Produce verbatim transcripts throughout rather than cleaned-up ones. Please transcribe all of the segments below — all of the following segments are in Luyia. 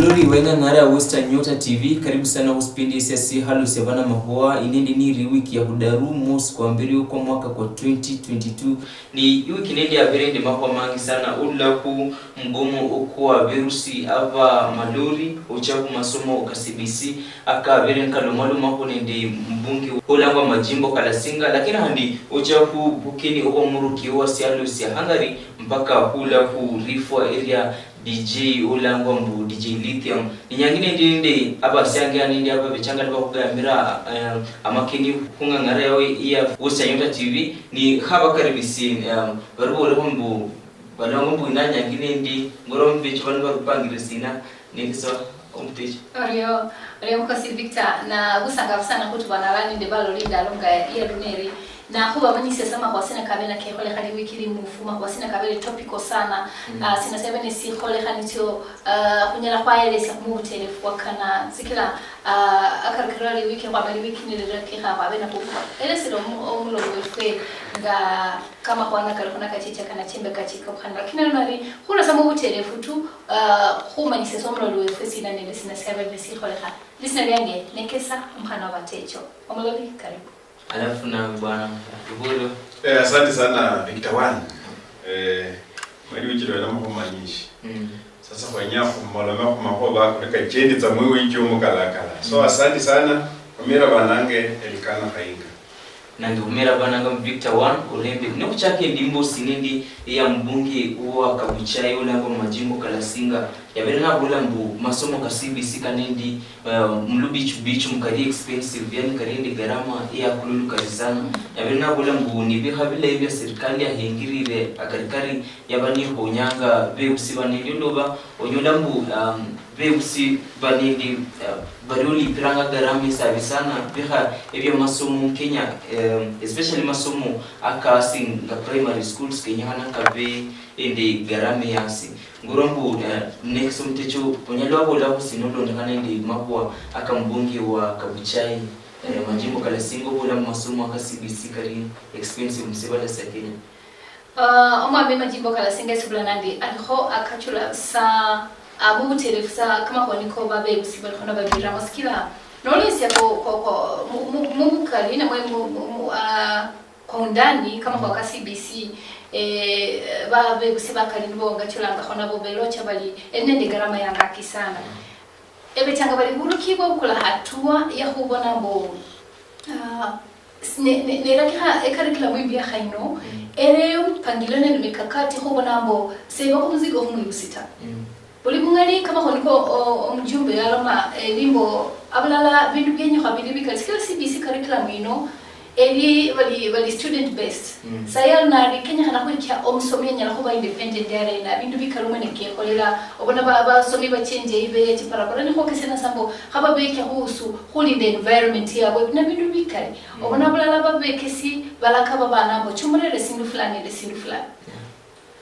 Lori weng'ang'ara ya Western Nyota T V, karibu sana khusipindi esia sihalu sia bana mahuwa. Inendi niri wiki ya khudaru, mosi kwa mberi okwa mwaka kwa twenty twenty-two. Ni iwiki nendi yabere nende mahuwa mangi sana, olula khu mgomo okwa berusi aba malori, ocha khu masomo ka C B C, akabere nikalomaloma khu nende mbunge olangwa Majimbo Kalasinga, lakini handi ocha khu bukeni obwa muruki owa sialo sia Hungary, mpaka khula khu rifwa eria D J olangwa mbu D J Lithium. Ninyangi nendi nende abasiange yani nende aba bechanga nibakhugambira, eh, amakeni khung'ang'ara yawe iya Western Nyota T V, ni khabakaribisi, eh, bariborekho mbu balangwa mbu inanyangi nendi ngoro mbecho bano barupangire sina nendi so omutecho. Orio, orio mukosi Victor, na busangafu sana khutubona bandi baloli ndalo nga iya luneri. Na khubamanyisia sa makhuwa sina kabele kekholekha liwiki limufu, makhuwa sina kabele topical sana. Mm. Ah, sina siabele sikholekha nisio, ah, khunyala khwaelesia khumubuterefu wakana, sikila, ah, akarikira liwiki khwaba liwiki nilira kekha khwabe nakhufa. Elesile omu-, omulobo wefwe nga kamakhuwa nakalikho nakachicha kana chimbeka chikabukhanira. Lakini ano nali khulasa mubuterefu tu, ah, khumanyisia sa omuloli wefwe sina nende sina siabele sikholekha. Lisina liange Nekesa, omukhana wa Batecho. Omuloli, karibu. Alafu nawe bwana Iburo. Eh, asante sana Victor One. Eh, mwali wichiro na mkoma nyishi. Mm. Sasa khwenya khumolome khumakhuwa kuleka chendi tsa mwiwe icho mukalakala. So, mm, asante sana. Khumira banange Elikana Khainga. Nange khumira bananga mu Victor One, olembe. Nekhuchaka endimbo sinendi eya mbunge wa Kabuchai olangwa Majimbo Kalasinga. Yabere nabola mbu masomo ka C B C kanendi, eh, mulubichu bichu mukali expensive, yani kali nende gharama ya kululu kali sana. Yabere nabola mbu ni bikha bilayi bia serikali yahengirire akarikari yaba nikhonyanga bebusi bane. Lio loba onyola mbu, um, bebusi bane ndi, uh, bali olipiranga gharama isabi sana bikha ebya masomo mu Kenya, um, especially masomo akasi nga primary schools kenyekhana kabe nende gharama yasi. Ngorwa mbu, eh, next omutecho onyala wabola khusi nolondekhana nende makhuwa aka mbunge wa Kabuchai, eh, Majimbo Kalasinga obola mu masomo aka C B C kali expensive musibala sia Kenya. Ah, omwami Majimbo Kalasinga esubula nandi alikho akachula sa, ah, mubuterefu sa kamakhuwa niko babebusi balikho nababiramo sikila nolisia ko, ko, ko, mu, mu, mubukali namwe mu, mu, mu, ah, kwa undani, kamakhuwa ka C B C, eh, ba-, bebusi bakali nibo ngachulangakho nabo belocha bali, eli nende gharama yangaki sana. Ebechanga bali buruki bwa bukula hatua ya khubona mbu, ah, s-, ne-, ne-, nerakikha ecurriculum imbi yakha ino, mm, ereyo mpangilio nende mikakati khubona mbu seba khumuzigo khumwibusi ta. Mm. Buli mung'ali kamakhono ko, o-, omujumbe yaloma, eh, elimbo abulala bindu bienyekha bili bikali. Sikila C B C curriculum ino, eli bali, bali student based. Mm. Sayi ali nali kenyekhana khwekya omusomi anyala khuba independent arena, bindu bikali omwene kekholela, obona ba-, basomi bachenje ibe chiparapara, nikhwokesya nasa mbo khaba bekya khuhusu khulinda environment yabwe, na bindu bikali. Mm. Obona bulala babekesi balaka babana mbo chomurere sindu fulani nende sindu fulani. Yeah.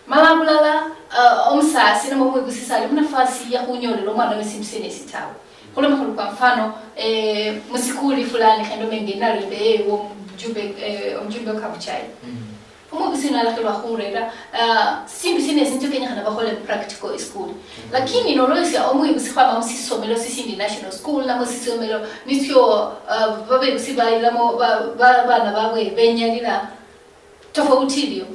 Mala abulala, ah, omusasi namwe omwibusi sali munafasi ya khunyolela omwana we sindu siene esi tawe. Khuloma khuli kwa mfano, eh, musikuli fulani khende omenge nalinde yeye wo omujumbe, eh, omujumbe wa Kabuchai. Mm. Omwibusi uno alakhelwa khurera, ah, sindu siene esi nicho kenyekhana bakhole mu practical school. Mm. Lakini nolosia omwibusi khwama musisomelo sisindi national school, namwe sisomelo nisio, ah, babebusi bayilamo ba-, ba-, bana babwe benyalila. Tofauti ilio.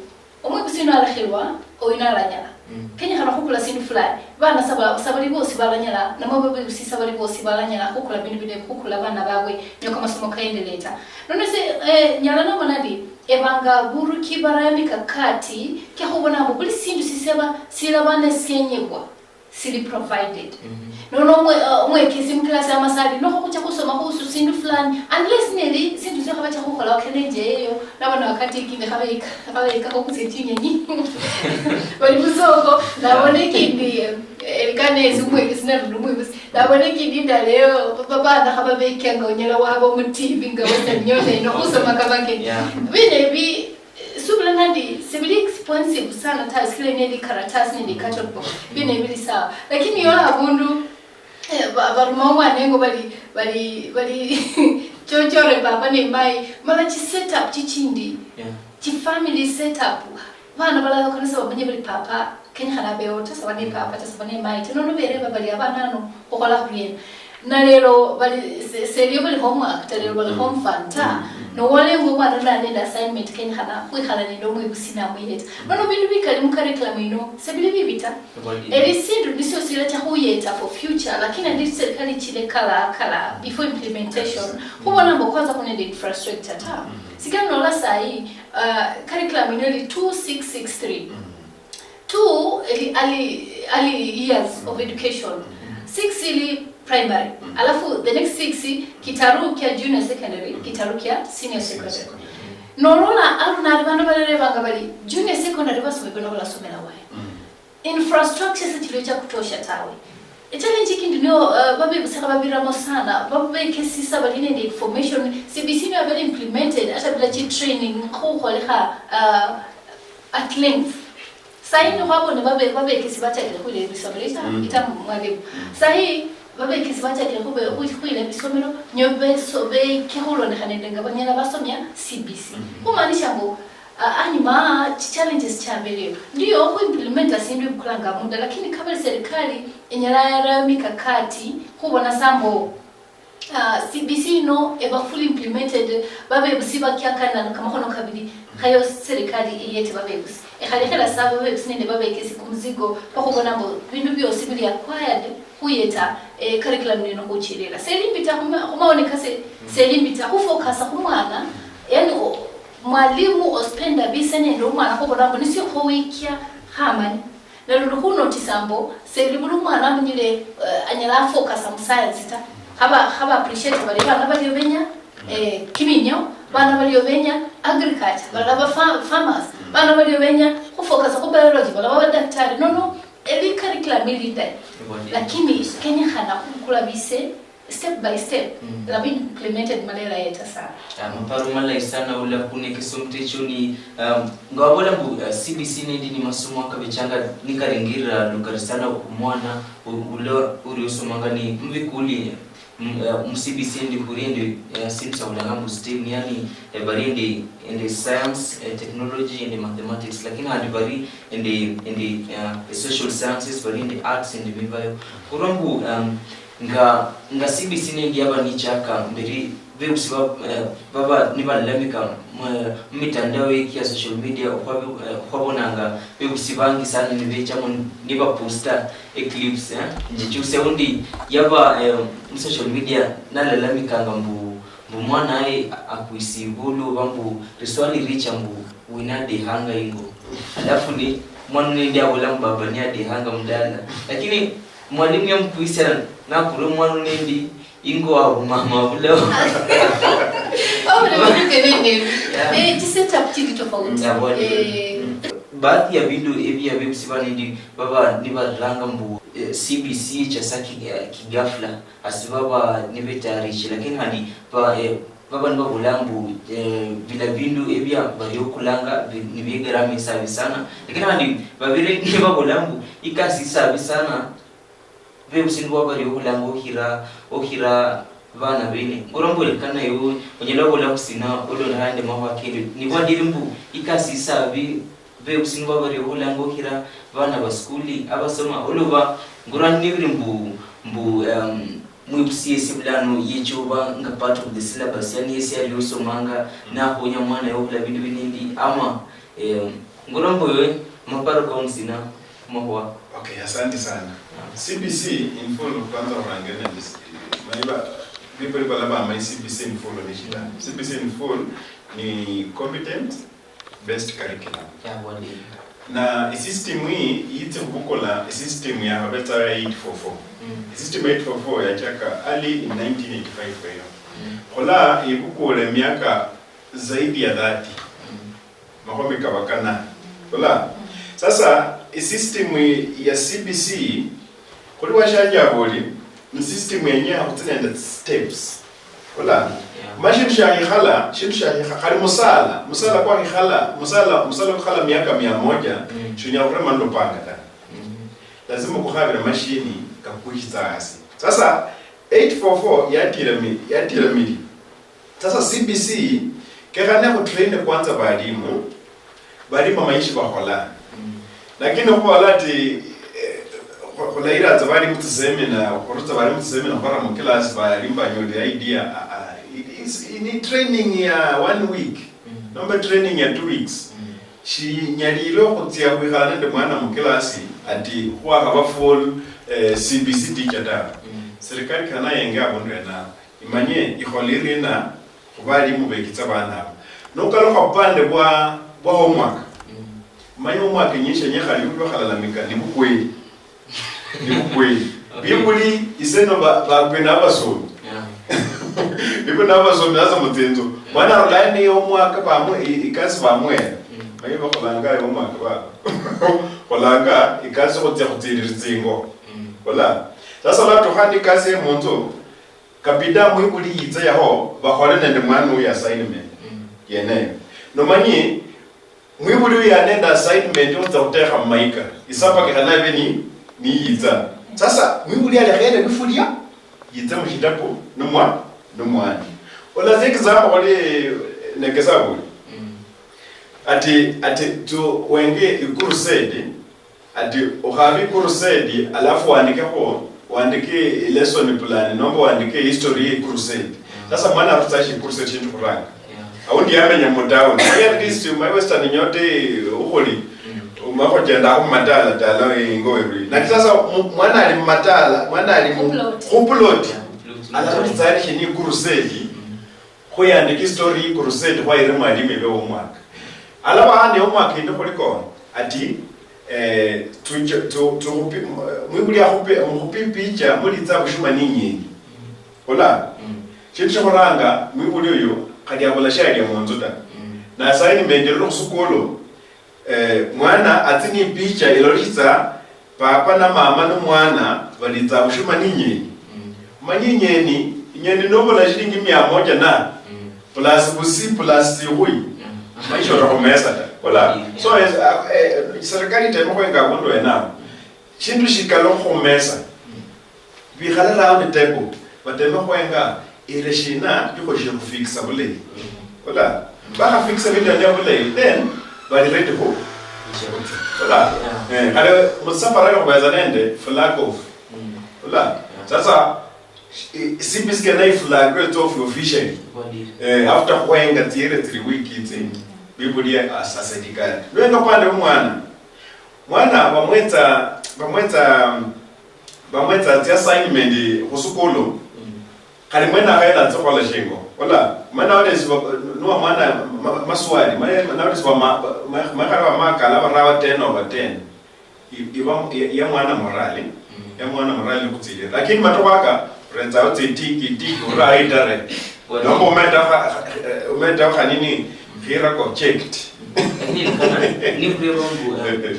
Omwibusi uno alekhelwa, oyu nalanyala. Mm. Kenyekhana khukula sindu fulani. Bana saba-, sabali bosi balanyala, namwe babebusi sabali bosi balanyala khukula bindu bine, khukula bana babwe, nio kamasomo kaendelee ta. Nono ese, eh, nyala nomona ndi, ebanga buruki baraya mikakati, kia khubona mbu buli sindu siseba, silaba nesienyebwa. Sili provided. Mhm. Nono omwe-, uh, omwekesi mukilasi amasali, nokho khucha khusoma khuhusu sindu fulani, unless neli sindu sio khabacha khukhola wakenenje eyo, nabona wakati ikindi khabeyika, khabeyikakho khutsia chinyenyi. Bali musoko, nabona ikindi, eh, elikana esi omwekesi nali omwibusi, nabona ikindi ndala eyo, ba-, babana khababekanga onyala waba omu T V nga Western Nyota ino, khusoma kamakeni. Yeah. Bine bi-, Subula nandi sibili expensive sana ta, sikila neli karatasi nende carton box, bino bili sawa. Lakini yola abundu, eh, ba-, baruma omwana engo bali, bali, bali chochore baba ne mai, mala chi setup chichindi, yeah, chi family setup. Bana balala kanisa bamanye bali papa, Kenyekhana abewo ta, saba ne papa ta, saba ne mayi ta. Nono bereba bali abana ano, okhola khuriena? Na lero bali, se-, selio bali homework ta, lero bali home fun ta. Nowolenga omwana nali nende assignment, kenyekhana khwikhala nende omwibusi namuyeta. Nono bindu bikali mu curriculum ino, sebili bibi ta. Eli sindu nisio silacha khuyeta for future, lakini andi serikali chile kala, kala, before implementation. Khubona mbo kwanza khunende infrastructure ta. Sikali nola sahi, uh, curriculum ino eli two six six three. Two ili early, early years of education. Six ili primary. Alafu the next six, kitaru kia junior secondary, kitaru kia senior secondary. Nolola aru nali bandu balerebanga bali junior secondary basome bano balasomela waye. Infrastructure sechiliyo cha kutosha tawe. Echallenge ikindi niyo, uh, babebusi khababiramo sana, babekesisa bali nende information, C B C niyo yabere implemented, ata bila chi training, khukholekha, uh, at length. Sahi ni khwabona babe-, babekesi bachakire khwira ebisomero, ita, ita mwalimu. Sahi babekesi bachakire khube-, khwi-, khwira ebisomero, nyo beso-, beke khulondekhana nende nga banyala basomia C B C. Khumaanisha mbu, ah, anyuma chi challenges chabeleyo. Ndiyo, khuimplementa sindu ebukulanga muda, lakini kabere serikali enyala yara mikakati khubona sa mbu, ah, C B C ino eba fully implemented, babebusi bakiakana kamakhono kabili, khayo serikali iyete babebusi. Ekhalekhela sa babebusi nende babekesi kumuzigo, bakhubona mbu bindu biosi bili acquired, khuyeta, eh, curriculum neno khuchirira. Seli mbi ta khuma-, khumaoni kase, seli mbi ta khufocus khumwana, yani o-, mwalimu ospenda bise nende omwana khubona mbu nisio khowikia khamanya. Nalundi khunotisa mbo, seli buli omwana amunyile, eh, anyala afocus mu science ta. Khaba, khaba appreciate bali bana balio benya, eh, kiminyo, bana balio benya agriculture, balala ba fa-, farmers, bana balio benya khufocus khu biology, balala ba daktari. Nono, eli curriculum ili ndai. Lakini kenyekhana khubukula bise, step by step, laba implemented malela yeta sana. Ah, maparo malayi sana ula khunekesa omutecho ni, um, nga wabola mbu, uh, C B C nendi ni masomo akabechanga nikaringirira lukari sana omwana u-, ula uri osomanga ni mubikuli, mm, uh, mu C B C ndi khuri ndi, uh, sindu saulanga mbu STEM, yani, eh, bari ndi, ndi science, eh, technology, ndi mathematics, lakini handi bari ndi, ndi, uh, social sciences, bari ndi arts, ndi mibayo. Khurwa mbu, um, Nga, nga C B C nendi yaba nichaka mberi, bebusi ba-, eh, baba nibalalamika mu, mu mitandao eki ya social media, okhwabi-, eh, okhwabonanga bebusi bangi sana nibechamo nibaposta eclips, eh. Njichusia undi yaba, eh, mu social media nalalamikanga mbu, mbu mwanaye akwisi ibulu, oba mbu riswali richa mbu, wina adehanga ingo. Alafu ni mwana nendi abola mbu baba ni adehanga mudala. Lakini mwalimu yamukwisia nakura mwana nendi ingo wa mama abulao. Oh, na mwanamke nini? Yeah. Eh, chi setup chili tofauti. Ndabona. Eh. Mm. Baadhi ya bindu ebia bebusi banendi baba nibaranga mbu, eh, C B C chasa ki-, eh, kigafla. Asi baba nibetayarishe, lakini khandi ba-, eh, baba nibabola mbu, eh, bila bindu ebia bari okulanga bi-, nibiegeramo isabi sana, lakini khandi babire nibabola mbu ikasi isabi sana, bebusi nibo bari okulanga okhira, okhira bana bene. Ngorwa mbu elikana ewe, onyala obola khusina, olonda khandi makhuwa kende. Nibo adiri mbu ikasi isabi, bebusi nibo bari okhulanga okhira bana ba skuli abasoma, oloba ngorwa nibiri mbu, mbu, um, mwibusi yesi bulano yechoba nga part of the syllabus, yani yesi ali osomanga, nakhonya mwana yokhula bindu binindi, ama, um, ngorwa mbu ewe maparo kao nsina makhuwa. Okay, asante sana. C B C in full, kwanza khurangire nende s-, maiba, people balabama i C B C in full ni shida. C B C in full ni competent, best curriculum. Ya, bwandi. Na isystem iyi yitsi khubukula isystem yakhabetsa ya eight four four. Mm. Isystem eight four four yachaka early in nineteen eighty-five eyo. Mm. Khola ibukule miaka zaidi ya thirty. Mm. Makhumi kaba kana. Khola. Mm. Sasa, isystem ya C B C, khuli washanje aboli, ni system yenyekha khutsi nende steps. Khola. Yeah. Ma shindu shahikhala, shindu shahikha-, khali musala, musala kwahikhala, musala, musala kwakhala miaka mia moja, mm, shunyala khurema nilupanga ta. Mm. Lazima kukhabire mashini kakukhitsa hasi. Sasa, eight four four yatira mi-, yatira mili. Sasa C B C, kekhane khutraine kwanza balimu, balimu bamanye shibakhola. Mm. Lakini okhubola ati, eh, khu-, khulayiratsa bali mutsisemina, okhurutsa bali mutsisemina khwara mukilasi bali mbanyoli idea, ah, ah, it is, ni training ya one week, nomba training ya two weeks. Shinyalile okhutsia khwikhala nende mwana mukilasi ati khwakhaba full, eh, C B C teacher tawe. Serikali kana yenge abundu ena, imanye ikhola irina khubalimu bekitsa bana abo. Nokalukha bupande bwa, bwa homework. Manya homework inyinji yenye khali bakalalamika, ni bukweli. Ni bukweli. Bibuli iseno ba-, bakwe nabasomi. Bibuli nabasomi hasa mutsinzu. Mwana arulayo ni homework bamwe, i-, ikasi bamwera. Manya bakholanga homework ba-, kholanga ikasi khutsia khutsirira tsingo. Ola. Sasa olatukhana ikasi ye munzu, kabida mwibuli yitse yaho, bakhole nende mwana uyo assignment yeneyo. Nomanyi, mwibuli uyo ali nende assignment yokhutsa khutekha mumayika, isapa kekhana ibe ni, niyitsa. Sasa, mwibuli alekhere bifulia, yitse mushitabu, numwa-, numwani. Ola tsi example khuli, eh, nekesa buli. Ati, ati, tu, wenge ikurusedi, ati ukhabe crusade, alafu wandikekho, wandike lesson plan, nomba wandike history ye crusade. Sasa mwana arutsa shi crusade shindu khuranga. Aundi yamenya mu town. At least my Western nyote ukholi. Umakho jenda khu matala, tala ingo wewe. Na sasa mu-, mwana ali mu matala, mwana ali mu khu plot. Alafu tsali shini crusade. Khuyandika history yi crusade khwayire mwalimu ebe womwaka. Alaba hane omwaka indi khulikona, ati, eh, tu-, tu-, tu-, khupi-, mwibuli akhupe, mukhupi picha, mulitsa bushuma ni nyinyi. Ola? Shindu shikhuranga, mwibuli oyo, khali abula shalia munzu ta. Na assignment ilo khusukulu, eh, mwana atsi ni picha ilolishitsa Papa na mama nu mwana balitsa khushuma ni inyeni. Manya inyeni, inyeni nobula shilingi mia moja na, plus busi, plus tsikhui. Maisha ota khumesa ta. Ola? So, eh, eh, serikali iteme khwenga abundu wenao. Shindu shikalo khumesa. Bikhale round table, bateme khwenga ere shina likhoshile khufikisa bulayi. Ola? Bakhafikisa bindu bya bulayi, then bali ready khu. Ola? Eh, khale musafara yo khubeza nende flag off. Ola? Sasa, eh, C B C kena iflag off officially. Eh, after khwenga tsiere tsili wiki itsi, bibuli as a serikali. Lwenga pande omwana. Mwana bamwetsa, bamwetsa, bamwetsa tsi assignment khusukulu. Khali mwene akhayela atsi khukhola shingo. Ola, mwene aulesibwa, nuwa mwana ma-, maswali, mwene, mwene aulesibwa ma-, ma-, ma-, makhala makala barawa ten over ten. I-, iba, i-, ya mwana morali, ya mwana morali nikutsilira. Lakini matukhu aka, uretsaho tsitiki, tiki, uraha itare. Nomba umeta kha-, kha-, umeta khanini, khirako checked. Lakini kana, nikhureba mbu, eh,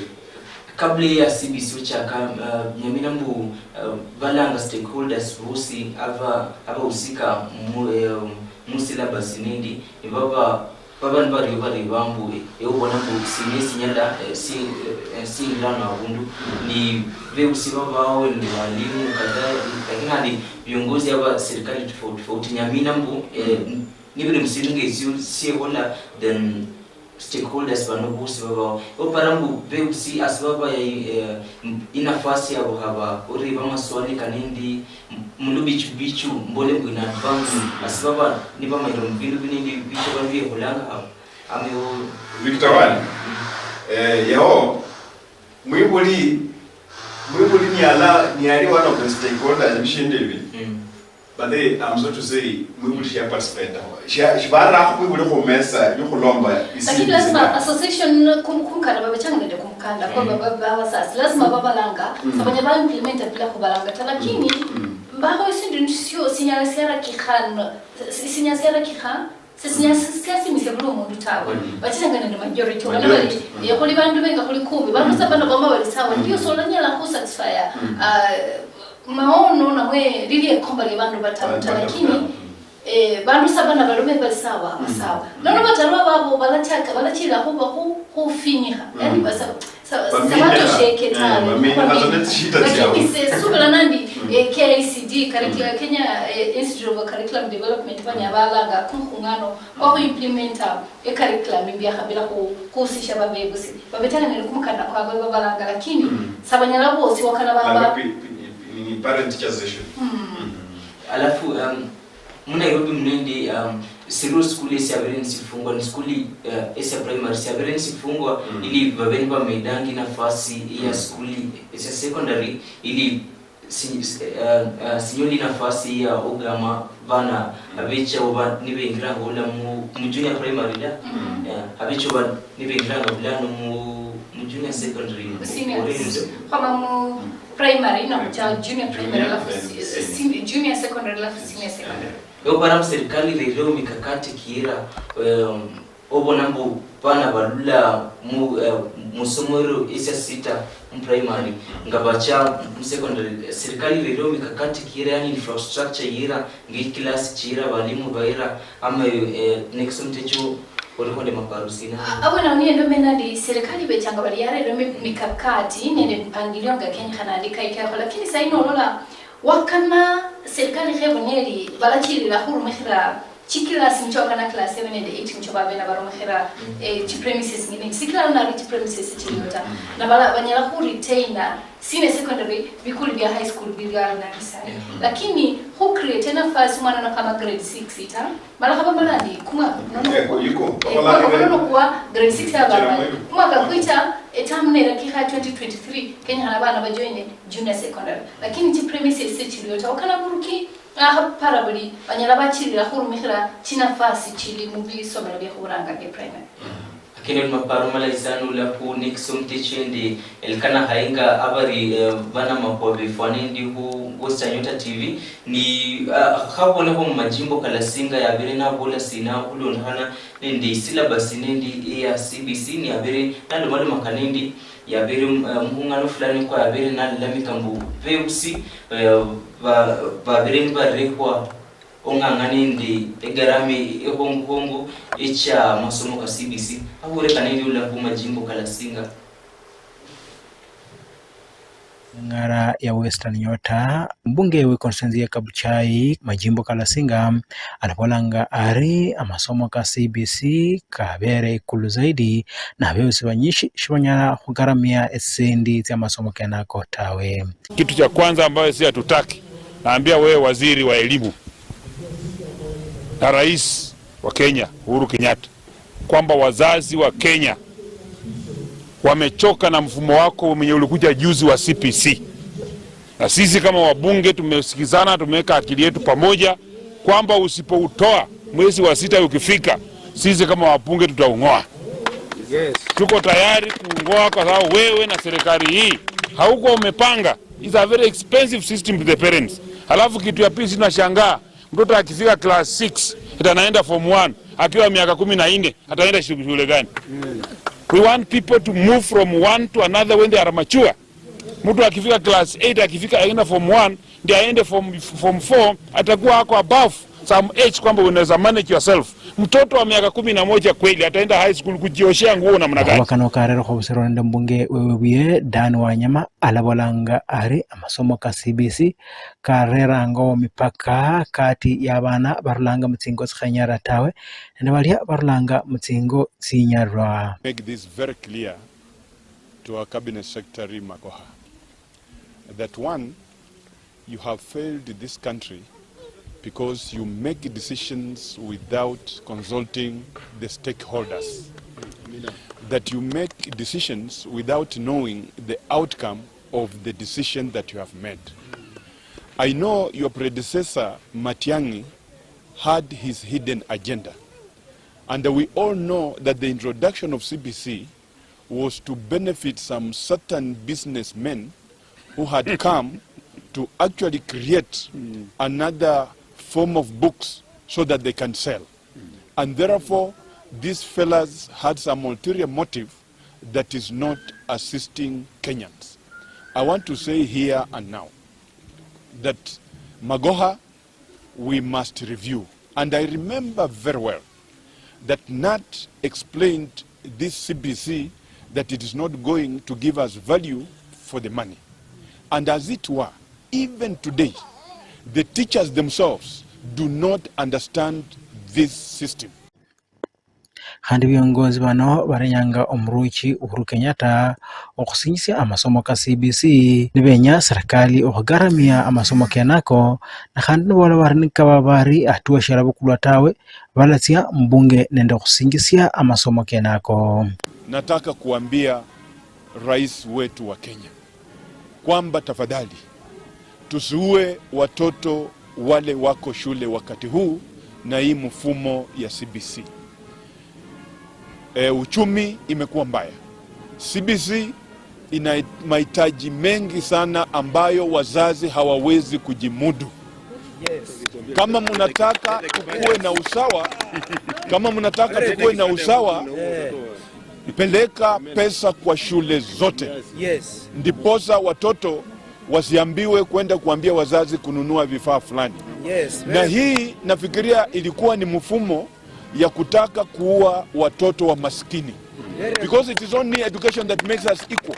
kabla ya C B C ochaka, uh, nyamina mbu, uh, balanga stakeholders bosi aba, abahusika mu, eh, mu syllabus nindi, nibaba, baba nibario bareba mbu, eh, ewe ubona mbu sina esinyala, eh, si, eh, eh, sindano abundu, ni bebusi babao, ni walimu, kadha, lakini handi viongozi aba serikali tofauti tofauti, nyamina mbu, eh, nibiri musindu ngesio siehola, then stakeholders bano bosi babao. Opara mbu bebusi asi babaya, eh, inafasi yabo haba, oriba amaswali kanindi m-, mulu bichu bichu, mbole mbu in advance, asi baba nibamayira mu bindu binindi bichu bandu bieholanga haba. Ameo. Victor Wani, eh, yao, mwibuli, mwibuli niyala, niyali one of the stakeholders bishindu ibi. But they, I'm sorry to say, mwibuli shia participate. Shia, shibarakho mwibuli khumesa yokhulomba isi-. Lakini lazima association kum-, kumukanda, babechanga nende kumukanda, kwa baba, baba sasa. Lazima babalanga, sabanya ba implement bila kubalanga ta, lakini, mbaho isindu nisio, sinyala siarakikhana, si-, sinyala siarakikhana, sisinyala si-, siasimisya buli omundu tawe. Bachiranga nende majority, bana bali, eh, khuli bandu benga khuli kumi, bandu saba nabama bali sawa, ndio solanyala khu satisfy, ah, maono namwe lili ekomba lya bandu bataru ta, lakini, eh, bandu saba nabalume bali sawa, aba sawa. Nono bataru ababo balachaka, balachira khuba khu-, khufinyikha. Yani basa-, sa-, sabatosheke tawe. Lakini se, subira nandi, Eh, K I C D, curricula-, Kenya, eh, Institute of Curriculum Development, banya balanga kumukhungano kwa khu implementa e curriculum imbya khabila khu, khuhusisha babebusi. Babetanga nende kumukanda kwabwe babalanga, lakini sabanyala bosi wakana baba. Langa pi-, pi-, pi-, ni parent teacher session. Alafu, um, mu Nairobi muno ndi, um, zero school esiabere nisifungwa, ni school, uh, esia primary siabere nisifungwa, ili babe nibamedangi nafasi ya school esia secondary, ili si-, si-, uh, uh, sinyoli nafasi ya ogama bana abecha oba nibengiranga bula mu, mu junior primary da. Yeah, abecha oba nibengiranga bulano mu, mu junior secondary, mu Senior. Orendo. Kwama mu primary, no, cha junior primary, alafu si-, si-, junior secondary, alafu senior secondary. Eyo bara mu serikali rereo mikakati kiira, um, obona mbu bana balula mu, eh, musomero esia sita mu primary nga bacha mu secondary. Serikali rereo mikakati kiira, yani infrastructure yiira, nge class chiira, balimu baira, ama, eh, next mtecho olikho nde maparo sina? Abona niye ndo mena ndi serikali bechanga bali yarero mi-, mikakati nende mipangilio nga kenyekhana ndi kaikekho, lakini sayi nolola wakana serikali kheboneli balachirira khurumikhira chikilasi nicho wakana class seven nende eight nicho babena barumikhira, eh, chi premises ngine. Sikila nari chi premises chiliyo ta. Na bala-, banyala khu retaina senior secondary, bikuli bya high school bili ali na bisani. Lakini khu create nafasi mwana na kama grade six ita, mala khaba mala ndi kumwaka kuno. Eh, kuliko. Eh, kumwaka kuno kuwa grade six ya baba. Kumwaka kwicha, etamu nera kikha twenty twenty-three, Kenya hana bana bajoine junior secondary. Lakini chi premises se chiliyo ta. Okana buruki, aha para buli, banyala bachirira khurumikhira chinafasi chili mu bisomero bya khuranga bya primary. Akende maparo malayi sana ula khu next song techendi, Elkana Hainga, abari, eh, bana makhuwa befwana endi khu Western Nyota T V, ni, ah, khabonekho mu majimbo kalasinga yabere nabola sina khulondokhana nende isyllabus nendi iya C B C, ni yabere nalomalomaka nendi yabere, eh, mukhung'ano fulani kwa yabere nalalamika mbu bebusi, eh, ba-, babere nibarekhwa ong'ang'a nende egarama ehongohongo echa masomo ka C B C, akhureka nende ula khu majimbo kalasinga. Ng'ara ya Western Nyota, mbunge we constituency ya Kabuchai, majimbo kalasinga, anabolanga ari amasomo ka C B C kabere ikulu zaidi, na bebusi banyishi shibanyala khugaramia etsisendi tsia masomo kenako tawe. Kitu cha kwanza ambayo si hatutaki, naambia wewe waziri wa elimu na rais wa Kenya Uhuru Kenyatta, kwamba wazazi wa Kenya wamechoka na mfumo wako mwenye ulikuja juzi wa C P C. Na sisi kama wabunge tumesikizana, tumeweka akili yetu pamoja kwamba usipoutoa mwezi wa sita ukifika, sisi kama wabunge tutaung'oa. Yes. Tuko tayari kuung'oa kwa sababu wewe na serikali hii haukuwa umepanga. It's a very expensive system to the parents. Halafu kitu ya pili, sisi tunashangaa, mtoto akifika class six, ati anaenda form one, akiwa miaka kumi na nne, ataenda shu-, shule gani? We want people to move from one to another when they are mature. Mtu akifika class eight, akifika aenda form one, ndio aende form, form four, atakuwa ako above some age kwamba unaweza manage yourself. Mtoto wa miaka kumi na moja kweli ataenda high school kujioshea nguo namna gani? Makhuwa kano karerekho obusiro nende mbunge wewe buye Dan Wanyama, alabolanga ari amasomo ka C B C karerangawo mipaka kati ya bana barulanga mu tsingo tsikhanyara tawe nende balia barulanga mu tsingo tsinyarwa. Make this very clear to our cabinet secretary Magoha that one, you have failed this country because you make decisions without consulting the stakeholders. That you make decisions without knowing the outcome of the decision that you have made. I know your predecessor, Matiang'i, had his hidden agenda. And we all know that the introduction of C B C was to benefit some certain businessmen who had come to actually create another form of books so that they can sell. And therefore, these fellas had some ulterior motive that is not assisting Kenyans. I want to say here and now that Magoha, we must review. And I remember very well that Nat explained this C B C that it is not going to give us value for the money. And as it were, Even today, the teachers themselves do not understand this system. Khandi biongozi bano barenyanga omuruchi Uhuru Kenyatta okhusinjisia amasomo ka C B C, nibenya serikali okhugaramia amasomo kenako, na khandi nibola bari nikaba bari hatua shialabukulwa tawe, balatsia mbunge nende okhusinjisia amasomo kenako. Nataka kuambia rais wetu wa Kenya kwamba tafadhali tusiue watoto wale wako shule wakati huu na hii mfumo ya C B C. E, uchumi imekuwa mbaya. C B C ina mahitaji mengi sana ambayo wazazi hawawezi kujimudu. Kama mnataka tukuwe na usawa, kama mnataka tukuwe na usawa, peleka pesa kwa shule zote. Yes. Ndiposa watoto wasiambiwe kwenda kuambia wazazi kununua vifaa fulani. Yes. Na hii nafikiria ilikuwa ni mfumo ya kutaka kuua watoto wa maskini. Because it is only education that makes us equal.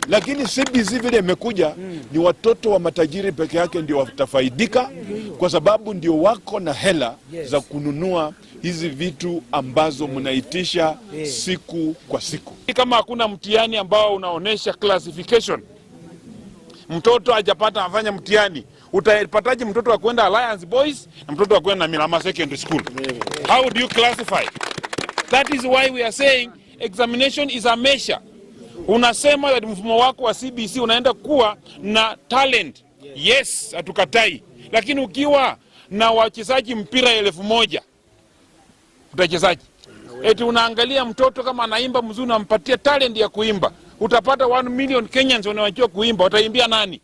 Lakini C B C vile imekuja, ni watoto wa matajiri peke yake ndio watafaidika, kwa sababu ndio wako na hela za kununua hizi vitu ambazo mnaitisha siku kwa siku. Kama hakuna mtihani ambao unaonesha classification, mtoto hajapata afanya mtihani, utapataje mtoto wa kwenda Alliance Boys na mtoto wa kwenda Mirama Secondary School? How do you classify? That is why we are saying examination is a measure. Unasema that mfumo wako wa C B C unaenda kuwa na talent. Yes, hatukatai. Lakini ukiwa na wachezaji mpira elfu moja, utachezaje? Eti unaangalia mtoto kama anaimba mzuri, unampatia talent ya kuimba, utapata one million Kenyans wanajua kuimba, wataimbia nani?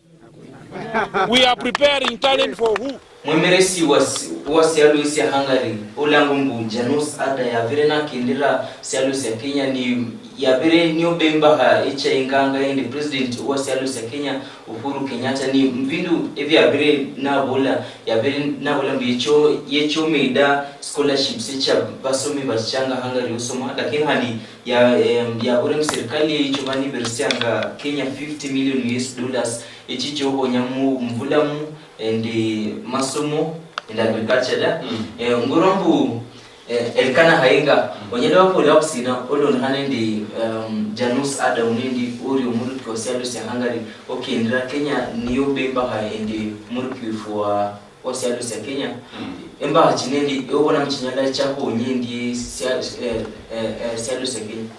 We are preparing talent for who? Mwemeresi wa si-, wa sialo sia Hungary, olangwa mbu Janos Ada, yavire nakindira sialo sia Kenya, ni yavire niobembaha echa inganga yende president wa sialo sia Kenya, Uhuru Kenyatta, ni mbindu evyavire navola, yavire navola mbu yecho-, yechomeda scholarships echa vasomi vachichanga Hungary osoma, lakini khandi ya, em, yavure mbu serikali yeicho vaniveresianga Kenya fifty million U S dollars, echi chohonya mu, muvulamu, nende masomo, nende agriculture da. Mm. Eh, ngorwa mbu, eh, Elkana Hainga, mm, onyala wabola khusina olondokhana nende, em, Janos Ada uno endi ori omuruki wa sialo sia Hungary, okendera Kenya niyo bembakha nende omuruki wefu wa, wa sialo sia Kenya. Mm. Embakha chino endi, ewe obona mbu chinyala chiakhonye endi sia-, eh, eh, eh, sialo sia Kenya?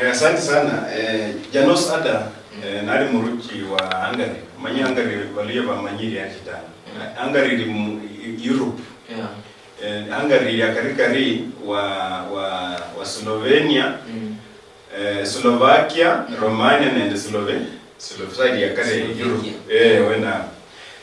Eh, asante sana. Eh, Janos Ada, mm, eh, nali muruchi wa Hungary. Manya Hungary, Baluya bamanyiri ati ta. Mm. Hungary iri mu, i-, Europe. Yeah. Eh, Hungary iri akarikari wa, wa, wa Slovenia, mm, eh, Slovakia, mm, Romania nende Slove-, Slov-, side ya kare Europe. Slovakia. Eh, wena.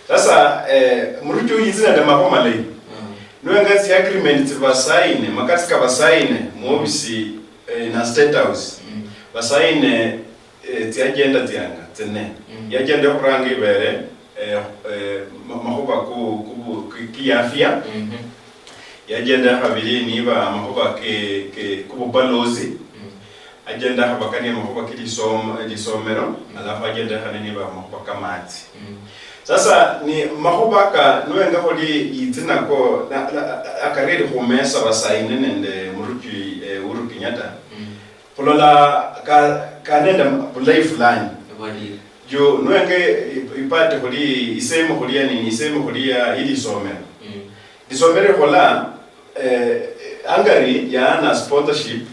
Sasa, eh, muruchi uyu yitsi nende makhuwa malayi. Mm. Niwenga tsi agreement tsi basaine, makatsi ka basaine, muofisi, eh, na State House. Mm. Basaine, eh, tsi agenda tsianga, tsine. Mm. Ya agenda yokhuranga ibere, eh, eh, ma-, makhuwa ku, ku, ku, ki afya. Mhm. Ya agenda ya khabiri niba makhuwa ke, ke, ku bubalozi. Mm. Agenda ya khabakania makhuwa ke lisom-, lisomero, mm, alafu agenda ya khane niba makhuwa ka matsi. Mm. Sasa, ni makhuwa ka, niwenga khuli yitsi nako, na, na, akareri khumesa basaine nende muruchi, eh, Uhuru Kenyatta. Mm. Khulola ka, ka nende bulayi fulani. Bwadieri. Juu niwenge i-, ipati khuli isehemu khuli ya nini, isehemu khuli ya, ili isomero. Mm. Isomero ikhola, eh, Hungary yaana sponsorship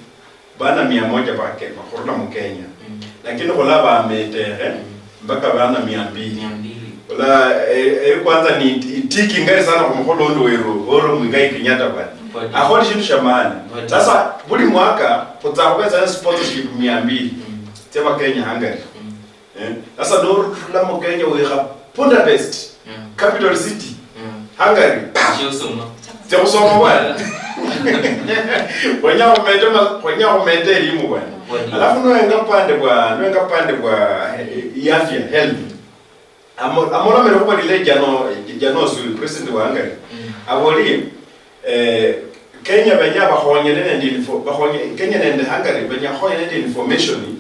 bana mia moja ba Ke-, khurula mu Kenya. Mm. Lakini khula bametekhe, mm, mpaka bana mia mbili. Mia mbili. Ola, eh, eh, kwanza ni iti-, itiki ngari sana khumukholondi weru, oro Muigai Kenyatta bwana. Bwadieri. Akholi shindu sha maana. Bwadieri. Sasa, buli mwaka, khutsa khubetsa na sponsorship mia mbili, mm, tsia Bakenya Hungary. Mm. Eh, sasa norula mu Kenya wikha Budapest, yeah, capital city, yeah, Hungary. Tsia khusoma. Tsia khusoma bwana. Khwenya khumete ma-, khwenya khumete elimu bwana. Bwadieri. Alafu noenga pande bwa, noenga pande bwa, eh, iafya, health. Amo-, amolomere khuba lile Jano-, Janos, president wa Hungary. Mm. Aboli, eh, Kenya benya bakhonyene nende info-, bakhonye-, Kenya nende Hungary benya khukhonya nende information,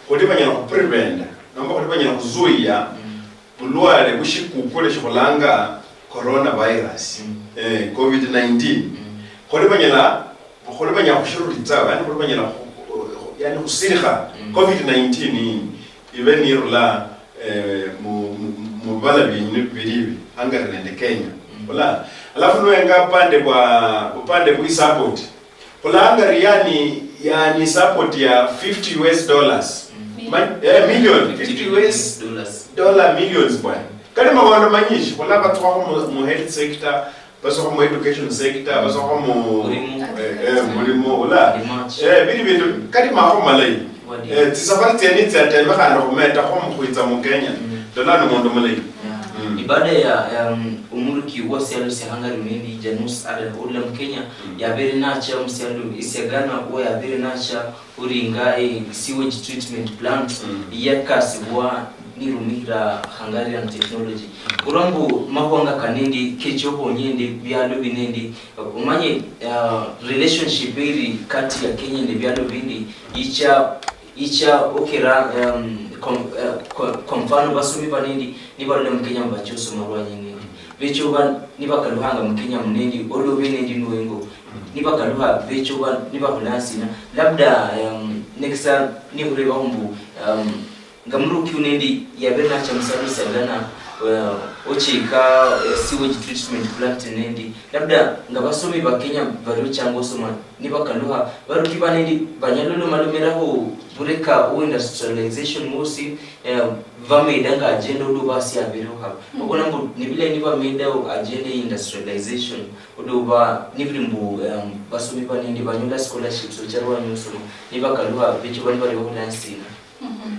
khuli banyala khupreventa, nomba khuli banyala khuzuia, mm, bulwale bushikukule shikhulanga coronavirus, eh, covid nineteen, khuli banyala, khuli banyala khushirulitsa, yani khuli banyala khu-, yani khusirikha covid nineteen ibe nirula, eh, mu, mu, mu bibala bienywe bibili ibi, Hungary nende Kenya. Ola, alafu nuwenga upande bwa, upande bwa support, khulanga yani, yani support ya fifty U S dollars. Ma-, eh, million, fifty U S dollar millions bwana. Kali mabondo manyishi, khula batsukha mu, mu health sector, basukha mu education sector, basukha mu, eh, eh, mulimo, ola. Eh, bili bindu, kali makho malayi. Eh, tsisafari tsiene tsiateme khandi khumetakho mukhwitsa mu Kenya. Ndola ni mundu mulayi. Ni baada ya, ya, um, omuruki wa sialo sia Hungary munendi Janusz Adler khurula mu Kenya, yabere nacha musialo isia Ghana, wo yabere nacha oringa, eh, sewage treatment plant yakasibwa nirumikhira Hungarian technology. Khulwa mbu mahwanga kanendi kechokhonye nende bialo binendi, omanye, ah, relationship iri kati ya Kenya nende bialo bindi icha, icha okera, um, kom-, eh, kwa, kwa mfano basomi banendi nibalola mu Kenya mbu bacha osoma lwanyi nindi. Becho ba-, nibakaluhanga mu Kenya munendi, olwo benendi nuwengo. Nibakaluha becho ba-, nibakhola sina. Labda, um, next time nikhureba mbu, um, nga muruki unendi yabe nacha musialo sia Ghana, eh, ochika, eh, sewage treatment plant nendi, labda nga basomi ba Kenya bali ochanga osoma nibakaluha, baruki banendi banyala olomalomeraho bureka o industrialization mwosi, eh, bameda nga agenda odu basi abereho haba. Obona mbu nibilayi nibameda agenda ya industrialization odu ba nibiri mbu, um, basomi banendi banyola scholarships ocha lwanyi osoma nibakaluha becho bali bali bahola sina.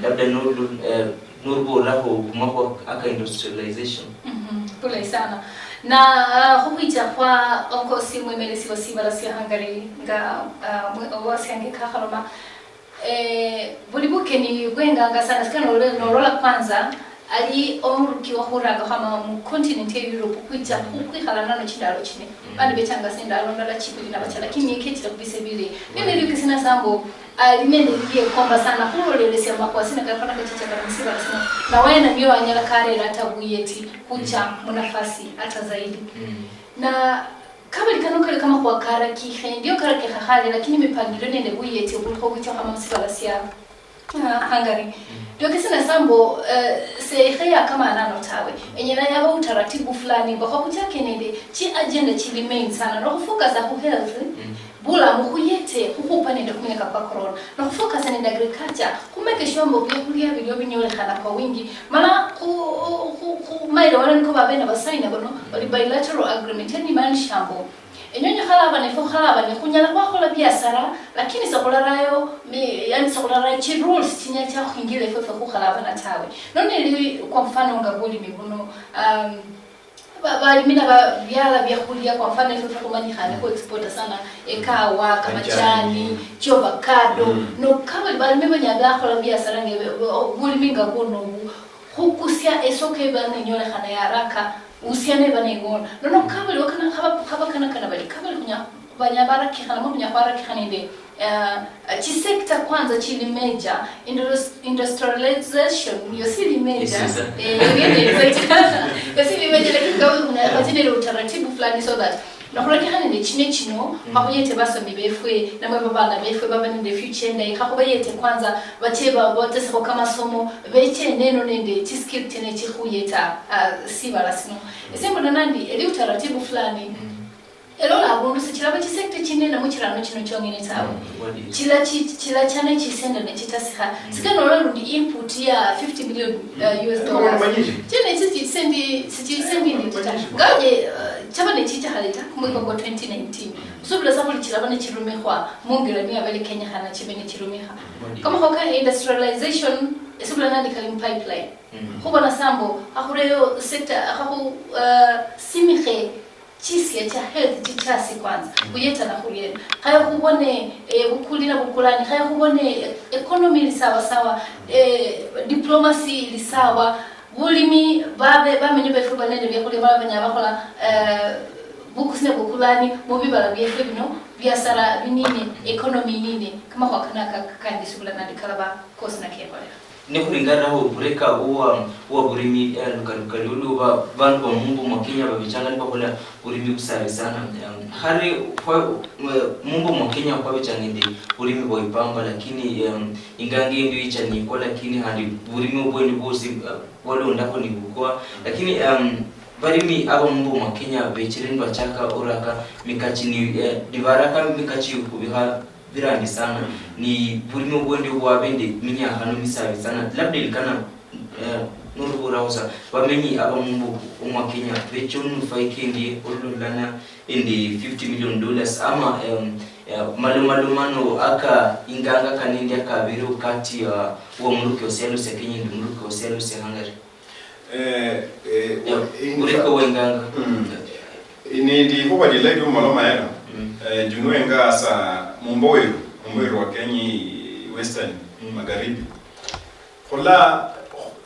Labda nolu-, eh, nolubolakho khumakhuwa aka industrialization. Bulayi sana. Na, ah, khukhwicha khwa onkosi mwemelesi wa sibala sia Hungary nga, ah, mwe-, owasiange kakhaloma, eh, buli bukeni bwenganga sana, sika nolo-, nolola kwanza, ali omuruki wakhuranga khwama mu continent ya Europe khwicha khukhwikhala nano chindalo chine. Bandi bechanga sindalo ndala chibili nabacha, lakini niye kechile khubise bile. Nene liukisina sambo, ali nende liliekomba sana khulolelesia makhuwa sina kakhona kachicha kali musibala sino. Na wena niyo anyala karera ata buyeti khucha munafasi ata zaidi. Na kabili kano kali kamakhuwa karakikhe, ndio karakikha khale, lakini mipangilio nende buyeti obulikho bucha khwama musibala sia, ah, Hungary. Ndio kesina sambo, eh, seikhe ya kama anano tawe. Enyala yaba utaratibu fulani, bakwa kuchake nende chi agenda chili main sana, no khufocusa khu health, bulamu khuyete khukhupa nende khumuyaka kwa corona, no khufocusa nende agriculture, khumeke sure mbu biakhulia bilio binyolekhana kwa wingi, mana khu, khu, khu, khumaelewana niko babe nabasaina bano, oli bilateral agreement, yani imaanisha mbu enywe nyikhalaba nefwe khukhalaba ne khunyala khwakhola biashara, lakini sekhularayo mi-, yani sekhularayo chi rules chinyala chiakhwingila efwe fwe khukhalabana tawe. Noneli kwa mfano nga bulimi buno, um, ba-, balimi naba byala byakhulia, kwa mfano efwe fwe khumanyikhane khu exporta sana ekawa, kamachani, chiovacado, no kabuli balimi banyala bakhola biashara nge be-, be-, bulimi nga buno bu-, khukusia esoko eba nenyolekhana ya haraka, usia neba neng'ona. Nono kabuli wakana-, khaba-, khabakanakana bali, kabuli khunya-, banyala barakikhana, mwe khunyala khwarakikha nende, ah, chi sector kwanza chili major, indus-, industrialization, yo sili major. Eh, yo ndio major. Yo sili major, lakini kabuli khunyala khwachina nende utaratibu fulani so that nokhulondokhana nende chine chino, khakhuyete basomi befwe, namwe babana befwe babe nende future endayi, khakhubayete kwanza, bache ba-, batesekho kamasomo, beche eneno nende chi skill chene chikhuyeta, ah, sibala sino. Ese mbona nandi, eli utaratibu fulani. Elola abundu sichilaba chi sector chine namwe chirano chino chongene tawe. Chila chi-, chila chane chisende nechitasikha. Sika nolola lundi input ya fifty million, uh, U S dollars. Chene chi-, chisendi, sichisendi ndi tita. Ngaje, uh, chaba nechicha haleta, kumwiko kwa twenty nineteen. Usubila sa buli chilaba nechirumikhwa, mungila niyo abele Kenya khana chibe nechirumikha. Kamakhuwa ka industrialization, esubila nandi kali mu pipeline. Khubona sambo, khakhureyo sector, khakhu, uh, simikhe chisia chia health chichasi kwanza, khuyeta na khuriena. Khaye khubone, eh, bukuli na bukulani, khaye khubone, eh, economy ili sawa sawa, eh, diplomacy ili sawa, bulimi, babe, bamenyi befu bali nende biakhulia bala banyala bakhola, eh, bukusi ne bukulani mubibala biefu bino, biasara binini, economy inini, kamakhuwa kano aka-, kandi subula nandi kalaba kosi nakekholekha. Nikhulingalilakho okhureka owa, owa burimi, eh, lukali lukali olu ba, bandu ba mumbo mwa Kenya babechanga nibakhola burimi busabi sana. Em, khale khwa, eh, mumbo mwa Kenya khwabechanga nende burimi bwa ipamba, lakini, em, inganga endi yicha nikwa, lakini khandi burimi obwendi bwosi, eh, bwalondakho nibukwa. Lakini, em, balimi aba mumbo mwa Kenya bechire nibachaka oraka mikachi ni, eh, nibaraka mikachi khubikha birandi sana, ni burimo bwendi obwabe nde minyakhano misabi sana. Labda ilikana, eh, noruburaho sa, bamenyi aba mumbo omwa Kenya becha onufaika endie olulolana ende fifty million dollars, ama, em, eh, malomalomano aka inganga kanende akabireo kati ya, wa muruki wa sialo sia Kenya nende muruki wa sialo sia Hungary. Eh, eh, yeah, in Uriko fa- wenganga. Mm. Ni likhuba lilayi liomaloma yeno. Mm. Eh, juu niwenga sa mumbo weru, mumbo weru wa Kenya, Western, mm, Magharibi. Khula,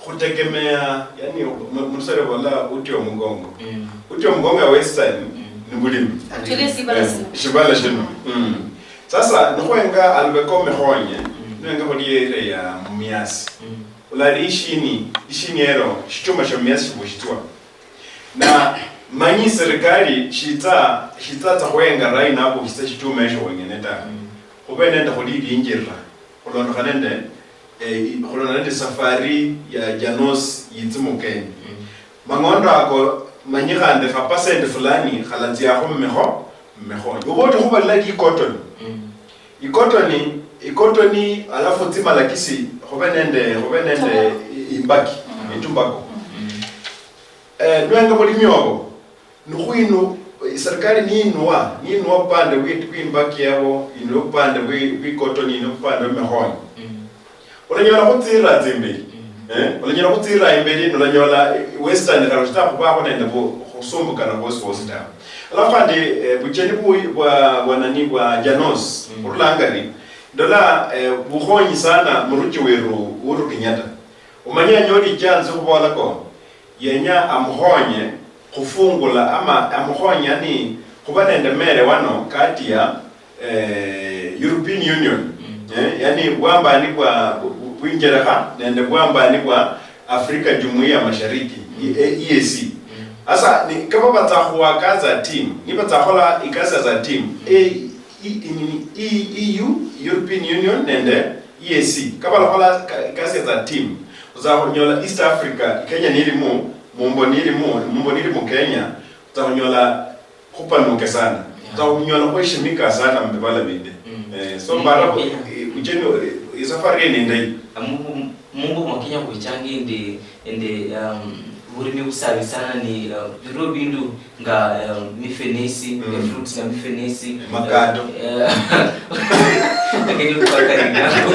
khutegemea, yani, mu-, Mulusere bola uti omugongo. Mm. Uti omugongo ya Western, mm, ni bulimi. Actually, sibala, eh, sino. Shibala shino. Mm. Sasa, nikhwenga alubeka omikhonye, mm, niwenga khuli ere ya mumiasi. Mm. Olali ishini, ishini ero, shichuma shia mumiasi shibushitswa. Na manyi serikali shitsa, shitsatsa khwenga rai nabushitsa shichuma esho wengene ta. Mm. Khube nende khuli ilinjirira, khulondokhana nende, eh, i-, khulondokhana nende safari ya Janos yitsi mu Kenya. Mm. Mang'ondo ako manyi khandi kha percent fulani khalatsiakho mumikho, mumikhonyo. Oba oti khubalila ikotoni. Mm. Ikotoni, ikotoni, alafu tsimalakisi, khube nende, khube nende i-, imbaki, mm, etumbako. Mm. Eh, nwenga bulimi obo, nikhwinu-, serikali niinua, niinua bupande bwi-, bwimbaki yabo, inua bupande bwi-, bwikotoni, inua bupande bwemikhonyo. Mm. Olanyola khutsirira tsimberi. Mm. Eh, olanyola khutsirira imberi, nolanyola, eh, Western khali oshita khubakho nende bu-, khusumbukana khwosi khwosi tawe. Alafu khandi, eh, bucheni bu-, bwa, bwa nani, bwa Janos, mm, khurula Hungary, ndola, eh, bukhonyi sana muruchi weru Uhuru Kenyatta. Omanye anyoli chance khubola ko, yenya amukhonye khufungula ama amukhonye, yani, khuba nende maelewano kati ya, eh, European Union, mm, eh, yani bwambani bwa, bu-, bu-, bwinjerekha nende bwambani bwa Afrika Jumuiya Mashariki, mm, E-, E A C. Mm. Sasa, ni, kaba batsa khuwa kazi ya team, nibatsa khola ikasi za team, mm, E-, E-, E U, European Union nende E A C, kabalakhola ka-, ikasi za team, otsa khunyola East Africa, Kenya nilimu, mumbo nilimu, mumbo nilimu Kenya, otsa khunyola khupanuke sana. Yeah. Otsa khunyola khweshimika sana mubibala bindi. Mm. Eh, so, mm, mbara, yeah, eh, ucheni, eh, isafari yene indayi. Amu-, mumbo mwa Kenya khwichanga indi, indi, um, bulimi busabi sana ni, uh, biro bindu nga, um, mifenesi, mm, eh, fruits nga mifenesi, makato. Eh, eh, lakini mpaka ni nako.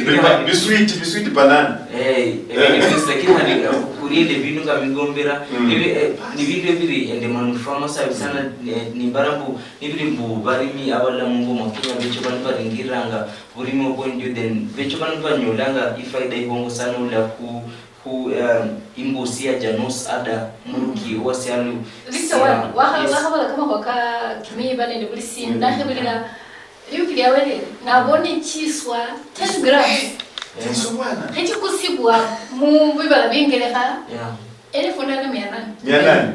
Biba-, bisweet, bisweet banana. Eh, eh, lakini, lakini hali, uh, kuliende bindu nga migombera, mm, nibi-, eh, ni bindu ebiri ende manufaa masabi sana, mm, eh, ni mbarambu, nibiri mbu barimi abalala mumbo mwa Kenya becho bani baringiranga bulimi obwendio, then becho bani banyolanga ifaida ibongo sana ula khu Khu, um, imbusi ya Janos Ada, muruki wa sialo. Victor, sia-, wa-, wakha-, yes, wakhabola kamakhuwa ka kimiiba nende buli sindu, mm, nakhebulira liuki lia Wele, nabone chiswa ten grams. Yeah. Chiswa bwana. Khechikusibwa mu bibala biengelekha, yeah, elfu ndala na mia nane. Mia nane.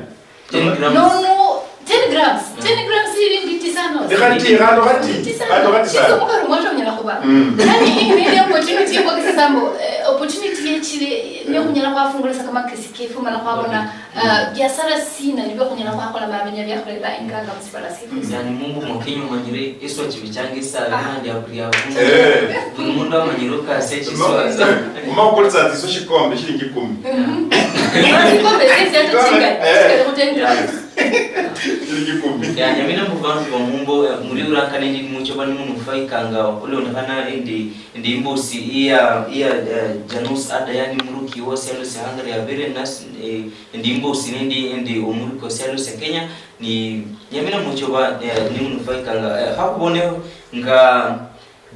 Ten grams. No, no, ten grams. Mm. Ten grams ili mbiti sana. Ni khati, khano khati. Mbiti sana. Khano khati sana. Sio mukari mwacho onyala khuba. Mm. Yani, hii ni ile opportunity kwa kisambo, eh, opportunity yechile, ne, mm, khunyala khwafungulisa kamakesi kefu, mala khwabona, okay, ah, mm, biashara sina, nibyo khunyala khwakhola mabenya bya khurera inganga musibala siefu. Mm. Yani, mumbo mwa Kenya omanyire, eswa chibichanga esabi, ah, nandi abuli abundu. Eh. Buli mundu amanyire okasi echiswa. Uma-, uma-, uma okulisa tsiswa shikombe, shilingi kumi. Mhm. Shikombe sisi hata chinga, eh, chikali khu ten grams. Shilingi kumi. Ya, nyamina mbu bandu ba mumbo, eh, muri urakana ndi mucho bani munufaikanga, olondekhana ndi, ndi imbusi iya, iya, eh, Janus Ada, yani muruki wa sialo sia Hungary, abere nas-, eh, ndi imbusi nindi, ndi omuruki wa sialo sia Kenya, ni nyamina mucho ba, eh, ni munufaikanga, eh, khakubone nga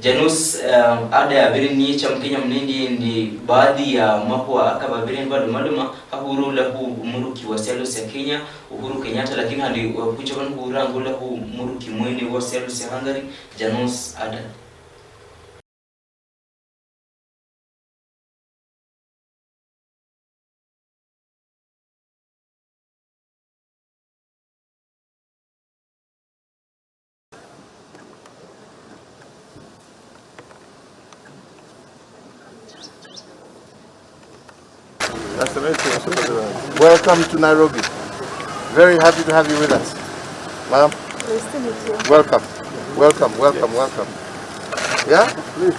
Janus, eh, Ada yabere niyecha mu Kenya munendi ndi baadhi ya makhuwa akababere nibalumaluma, akhurula khu muruki wa sialo sia Kenya, Uhuru Kenyatta, lakini khandi, eh, khuchoba nikhurangula khu muruki mwene wa sialo sia Hungary, Janus Ada. Welcome to Nairobi. Very happy to have you with us. Ma'am, welcome. Welcome, welcome, welcome. Yeah? Please.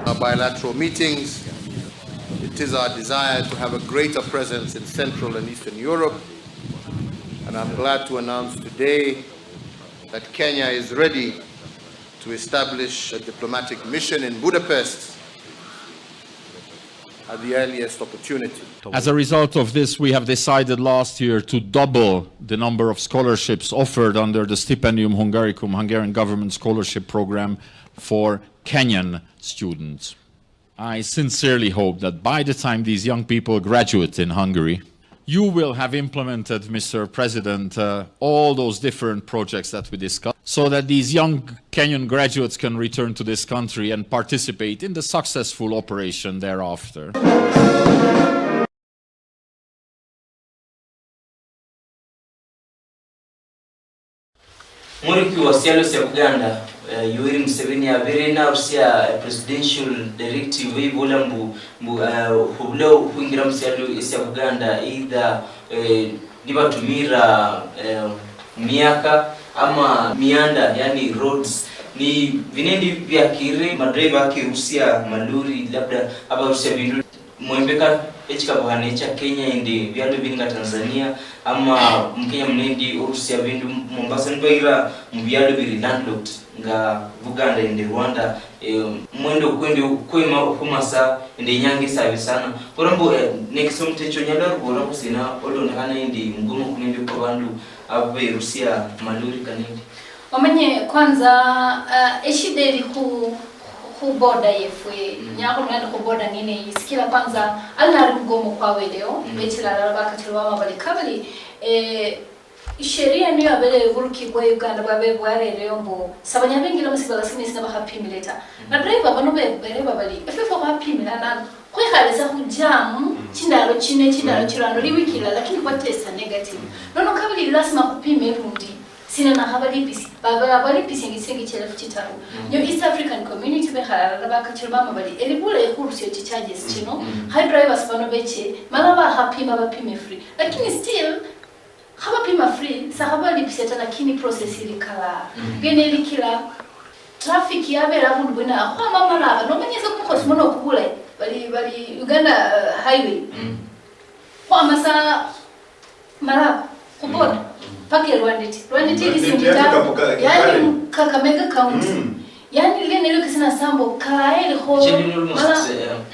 Our bilateral meetings. It is our desire to have a greater presence in Central and Eastern Europe, and I'm glad to announce today that Kenya is ready to establish a diplomatic mission in Budapest at the earliest opportunity. As a result of this, we have decided last year to double the number of scholarships offered under the Stipendium Hungaricum, Hungarian government scholarship program for Kenyan students. I sincerely hope that by the time these young people graduate in Hungary, you will have implemented, Mister President, uh, all those different projects that we discussed, so that these young Kenyan graduates can return to this country and participate in the successful operation thereafter. Muruki wa sialo sia Buganda, eh, Yoweri Museveni abere narusia, eh, presidential directive ibola mbu, mbu, eh, khubula khwingira musialo sia Buganda either, eh, nibatumira, eh, miaka ama mianda, yani roads. Ni binendi biakire madriver akerusia malori, labda abarusia bindu. Mwembeka echikabukhane echa Kenya nende bialo bindi nga Tanzania, ama mu Kenya munendi orusia bindu Mombasa nibaira mu bialo biri landlocked nga Buganda nende Rwanda, eh, mwendo kwende kwema okhumasa nende inyanga isabi sana. Kora mbu, eh, next omutecho onyala rubola khusina olondekhana nende mugomo kunendi kwa bandu aberusia malori kanendi. Omanye kwanza, ah, eshida eri khu, khu border yefwe, mm, nyala khulonda ndi khu border ngene eyi, sikila kwanza ali nali mugomo kwaweleho, mm, bechila alala bakatilo bama bali kabili, eh, sheria niyo yabele buruki bwa Uganda bwabe bwarereyo mbu sabanya bengila musibala sino esi nabakhapimile ta. Mm. Ba driver bano be-, bereba bali, efwe fwe khwapimila nalo, khwekhalesa khu jam, mm, chindalo chine, chindalo, mm, chirano, liwiki ilala, lakini khwatesta negative. Mm. Nono kabili lazima khupime ebundi. Sina nakhabalipisi, ba-, ba-, balipisianga chisendi chielefu chitaru. Mm. Nio East African Community bekhala alala bakachira mama bali, eli bulayi khurusia chi charges chino, mm, mm, khai drivers bano beche, mala bakhapima bapime free. Lakini still, khabapima free, sakhabalipisia ta, lakini process ili kala. Mm. Ngene ili kila, traffic yabera abundu bwene, khwama Malaba, nomanyisa kumukhosi muno kubulayi, bali, bali Uganda, uh, Highway. Mm. Khwama sa Malaba, khu boda, mm, paka e Rwanditi. Rwanditi ili Rwanditi, singi yani tawe. Kabuka, yani Kakamega County. Mm. Yani lile nilo kisina sambo, kalaye likho. General almost, mala,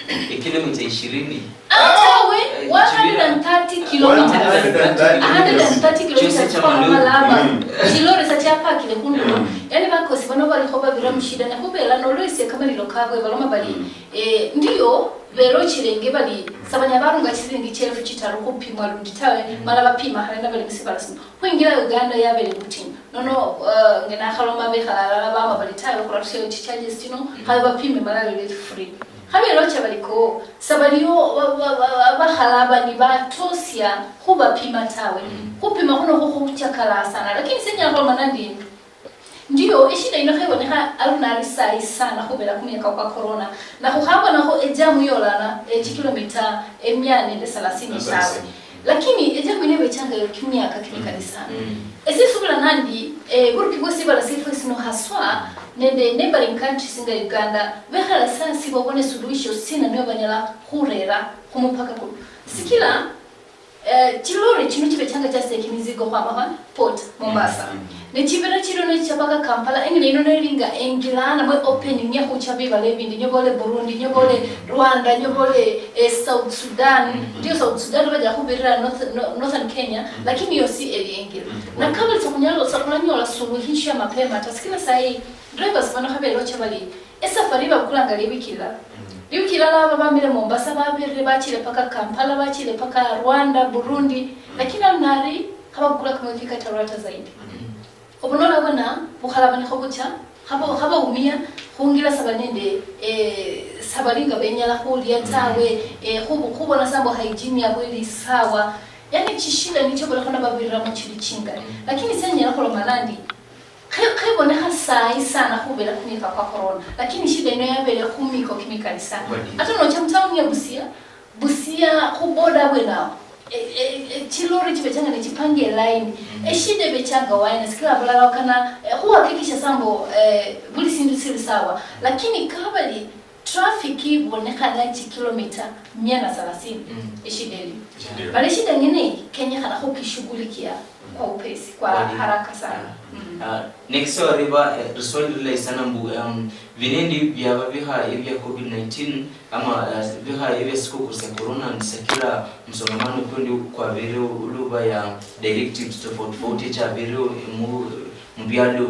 eh, a kilometer ishirini. Ah, tawe, eh, one hundred and thirty kilometers. One hundred and thirty kilometers. One hundred and thirty kilometers kwa Malaba. Mm. Chilori sa chapakile khundulo. Mm. Yani bakosi bano balikho babira mushida, ne khubela nolwesia kamalilo kabwe, baloma bali, mm, eh, ndiyo, belochilenge bali, sabanya barunga chisilingi chielefu chitaru khupimwa lundi tawe, mm, mala bapima khale nabali musibala sino. Khwingira Uganda yabele butinyu. Nono, eh, nge nakhaloma bekhala alala bama bali tawe, khuratusia chi charges chino, mm, khale bapime mala bebe free. Khabelocha baliko, sabaliyo ba-, ba-, ba-, bakhalaba ni batosia khubapima tawe. Mm. Khupima khuno khu-, khuchakala sana. Lakini sinyala khuloma nandi, ndiyo, eshida yino khebonekha alunali sayi sana khubera kumuyaka kwa corona. Na khukhabonakho ejamu yolana, eh, chikilomita emia nende salasini tawe. Salasini. Lakini ejamu yino ebechanga yo kimiaka kimikali sana. Mm. Ese subira nandi, eh, buruki bwe sibala sefwe sino haswa, nende neighboring countries nga Uganda, bekhala sasi babone suluhisho sina nio banyala khurera khumupaka kuno. Sikila, Eh, chilori chino chibechanga chasiteki mizigo khwama khwa port Mombasa. Mm, mm. Ne chibira chino nechicha paka Kampala, engine ino nelinga engila namwe opening ya khucha bibala ebindi, nyobole Burundi, nyobole Rwanda, nyobole, eh, South Sudan. Mm, mm. Ndio South Sudan baja khubirira North-, no-, Northern Kenya, lakini yosi eli engila. Mm. Na kabla sakunyalo, sakunanyola suluhisho ya mapema, tasikila sahi, drivers bano khabere bacha bali, esafari babukulanga liwiki lala. Mm. Liwiki lala aba bamire Mombasa, babirire bachire paka Kampala, bachire paka Rwanda, Burundi. Mm. Lakini ano nari khababukula kamweki kataru hata zaidi. Mm. Obunono bwena bukhalabanikho bucha, khaba-, khabaumia khungira saba nende, eh, sabalinga benyala khulia tawe, eh, khubu-, khubona sambo hygiene yabwe ili sawa. Yani chishida nicho balakho nababiriramo chili chingali. Mm. Lakini senyala khuloma nandi, Khe-, khebonekha sayi sana khubera kumwika kwa corona, lakini shida ino yabere khumiko kimikali sana. Kweli. Ata nocha mutown ya Busia, Busia khu boda abwene awo, e, e, e, chilori chibechanga nechipanga eline. Mm. Eshida ebechanga waina, sikila bulala wakana, eh, khuhakikisha sambo, eh, buli sindu sili sawa. Lakini kabali traffic ibonekhana chi kilomita mia na thelathini, mm, eshida eli. Eshida eli. Bali eshida ngene kenyekhana khukishughulikia kwa upesi, kwa haraka sana. Mm. Ah, next wariba, eh, riswali rilayi sana mbu, um, binendi biaba biha ebya covid nineteen ama, eh, biha ebya sikukuu sya corona nisakira msongamano kundi kwabere uluba ya directives tofauti tofauti ekyabere mu, mu byalo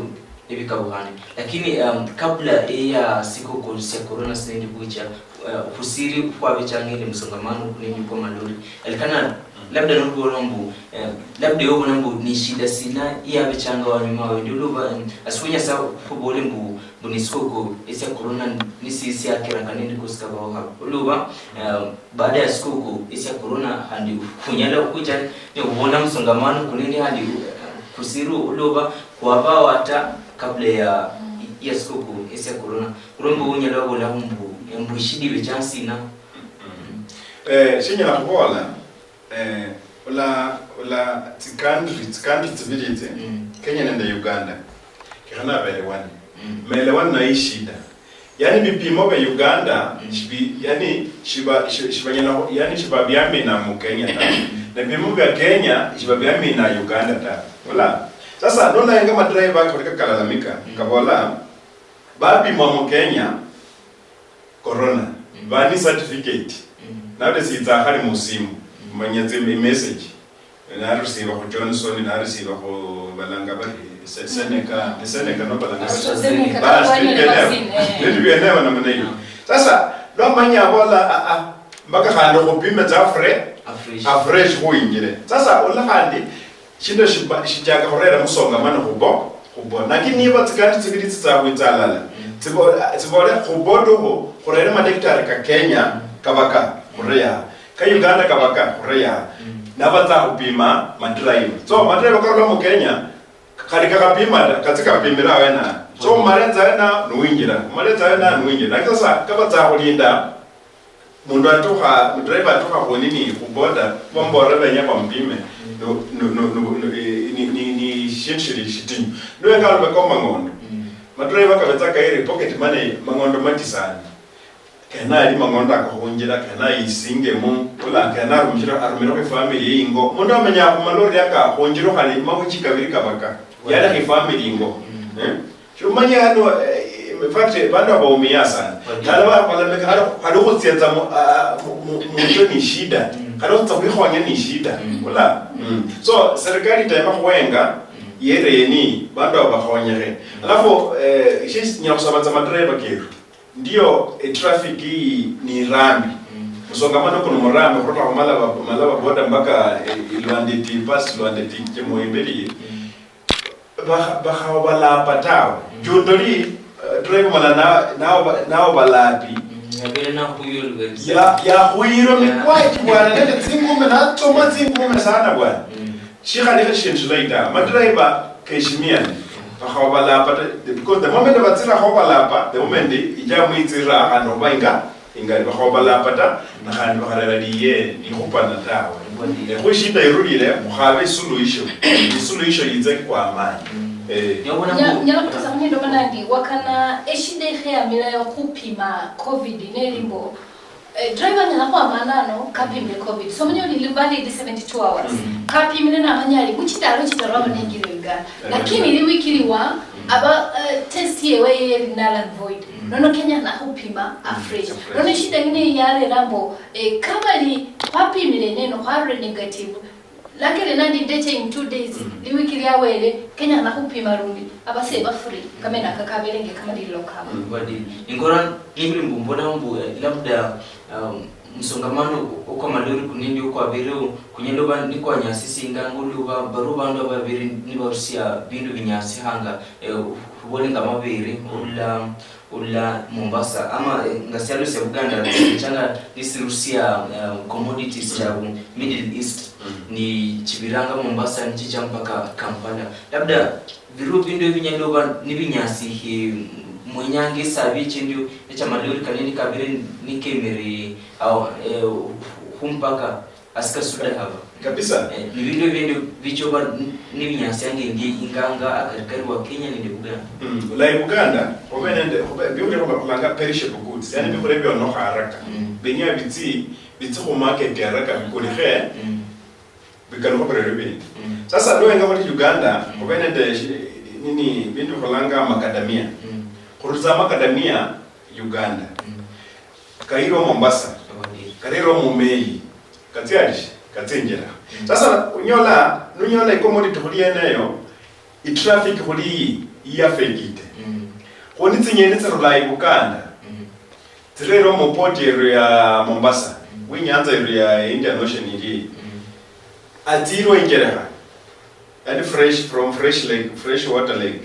ebikabuhane. Lakini, um, kabla eya sikukuu sya corona sinendi kwicha, uh, khusiri khwabechanga nende msongamano kunendi kwa malori. Elikana, labda nobona mbu, eh, labda ewe obona mbu ni shida sina yabechanga wanyuma wendi oluba, um, asifunya sa khubole mbu, mbu ni sikukuu esya corona nisi syakira kanendi kosi kabaho haba. Oluba, um, baada ya sikukuu esya corona khandi khunyala khwicha ne khubona msongamano kunendi khandi, uh, kusiru oluba kwabao hata kabla ya, ya sikukuu esya corona. Khulwo mbu unyala wabolakho mbu, mbu eshida ibecha sina? Eh, shinyala khubola, eh, ula, ula tsi country, tsi country tsibili itsi, mm, Kenya nende Uganda, kekhana baelewane. Mm. Maelewano nayo ishida. Yani bipimo bya Uganda, mm, shibi-, yani shiba-, shi-, shibanyala khu-, yani shibabiamina mu Kenya ta. Mm. Na bipimo bya Kenya shibabiamina Uganda ta. Ula. Sasa, nolayenga madriver kali kakalalamika, mm, kabola, bapimwa mu Kenya corona, mm, bani certificate, mm, nabula sitsa khali musimu, mm, manya tsi message, narisiba khu Johnson, narisiba khu balanga bari Se-, mm, Seneca, mm, ni Seneca no balanga bari AstraZeneca, basi, kama bindu bieneo, vaccine, eh, bindu bieneo namna hiyo. Mm. Sasa, lwamanya abola, ah, ah, mpaka khandi khupime tsa fre-, afresh, afresh khuinjire. Sasa, ola khandi, Shindu shiba-, shichaka khurera musongamano khubo-, khubo. Lakini niba tsikandi tsibili tsitsa khwitsa alala, mm, tsibo-, tsibole khubodo kho, khurere madaktari ka Kenya, mm, kabaka, khurere ya. Ka Uganda kabaka, khurere ya. Mm. Nabatsa khupima madriver. So, madriver karula mu Kenya, khali kakhapima ta, katsi kapimira awena. So, mm, umaletsa awena, nuwinjira. Umaletsa awena, nuwinjira. Lakini sasa, kabatsa khulinda, Mundu atukha, driver atukha khu nini, khu boda, bambolera benya bamupime, no, no, no, no, no, eh, ni, ni, ni shindu shili shitinyu. Niwe nga alubeka mang'ondo. Mm. Madriver kabetsa kaire pocket money, mang'ondo matisani. Kena ali mang'ondo akakhunjira, kena isingemo, ula kena arumishira, arumira khu family ingo. Mundu amenya khu malori aka khunjira khali mawichi kabiri kabaka. Yalekha ifamily ingo. Mm. Eh? Shumanya hano, eh, in fact, bandu abaumia sana. Okay. Nala ba-, balameka, hali, hali khutsietsa mu, ah, mu, mu, mu ndio ni shida. Mm. Hali khutsa khwikhonya ni shida. Mm. Ula? Mm. So, serikali itema khuwenga, mm, yere yeni, bandu abo bakhonyekhe. Mm. Alafu, eh, shi-, nyala khusaba tsa madriver keru. Ndio, eh, traffic hii ni rambi. Mm. Musongamano kuno murambi, khurula khu Malaba, Malaba boda mpaka, eh, Lwandeti, past Lwandeti, Chemoimbeli. Mm. Bakha-, bakhaobalapa tawe. Mm. Juu ndoli, eh, driver mala na-, naoba-, naobalapi. Mm, yabere nakhuywa olubetsa. Ya-, yakhuyirwa, yeah, mikwati bwana nende tsingumi, natsoma tsingumi sana bwana. Mm. Shikhalikho shindu shilayi tawe. Madriver keshimiane. Mm. Bakhaobalapa ta, because the moment batsira khobalapa, the moment ija mwitsira ahandu khuba inga, inga bakhobalapa ta, na khandi bakharera liye likhupana tawe. Kweli. Eh, khu shida irulile, mukhabe isuluhisho. Isuluhisho yitse kwa amani. Mm. Eh. Nya-, nyala khutesa khunendo manandi, wakana eshida ikheyamilayo khupima covid nelimbo, Eh, driver anyala khwama nano kapimire covid, so munyoli ili valid seventy-two hours. Kapimire namanya ali muchitalo chitaru aba nenjire Uganda. Lakini ili wiki liwa aba, eh, test yewe yeri null and void. Nono Kenya nakhupima afresh. Nono shida ngine yarera mbo, eh, kabali khwapimire neno khwarure negative, lakini nandi ndeche in two days, liwiki lyawele, Kenya nakhupima lundi, abase ba free, kamena kakabelenge kamalililo kabo. Badi, ingora nibuli mbu mbona mbu, eh, labda, um, musongamano okwa malori kunindi okwaberewo kunyala oba nikwanyasisinganga oluba baru bandu ababere nibarusia bindu binyasihanga, eh, khubole nga mabere, orula, orula Mombasa, ama, eh, nga sialo sia Buganda sichanga nisirusia, eh, commodities chabu Middle East, ni chibiranga Mombasa nichicha mpaka Kampala. Labda biriwo bindu ebinyala oba nibinyasihi, mwenyanga esabi echindu echa malori kane nikabire nikemere, au, eh, khumpaka asikasuda haba. Kabisa. Eh, ni bindu ebindi bichoba ni-, nibinyasianga indi inganga akarikari wa Kenya nende Buganda. Mm, ulayi Buganda, obe nende, obe, biokulia kwa bakulanga perishable goods, yani bikole bionokha haraka. Benya bitsi, bitsi khu market haraka, bikulikhe, bikalukha birero bindi. Sasa, noenga khuli Uganda, obe nende shi-, nini, bindu bikulanga macadamia. Khurulitsa macadamia Uganda. Kairwa Mombasa, karirwa mumeli, katsialishi, katsinjira. Sasa unyola, nunyola icommodity khuli yeneyo, itraffic khuli iyi, iyafekite. Kho nitsinyeni tsirula Ibukanda, tsirerwa muport yeru ya Mombasa, winyanza yeru ya Indian Ocean iri, atsirwa injerekha. Yani fresh, from fresh lake, fresh water lake.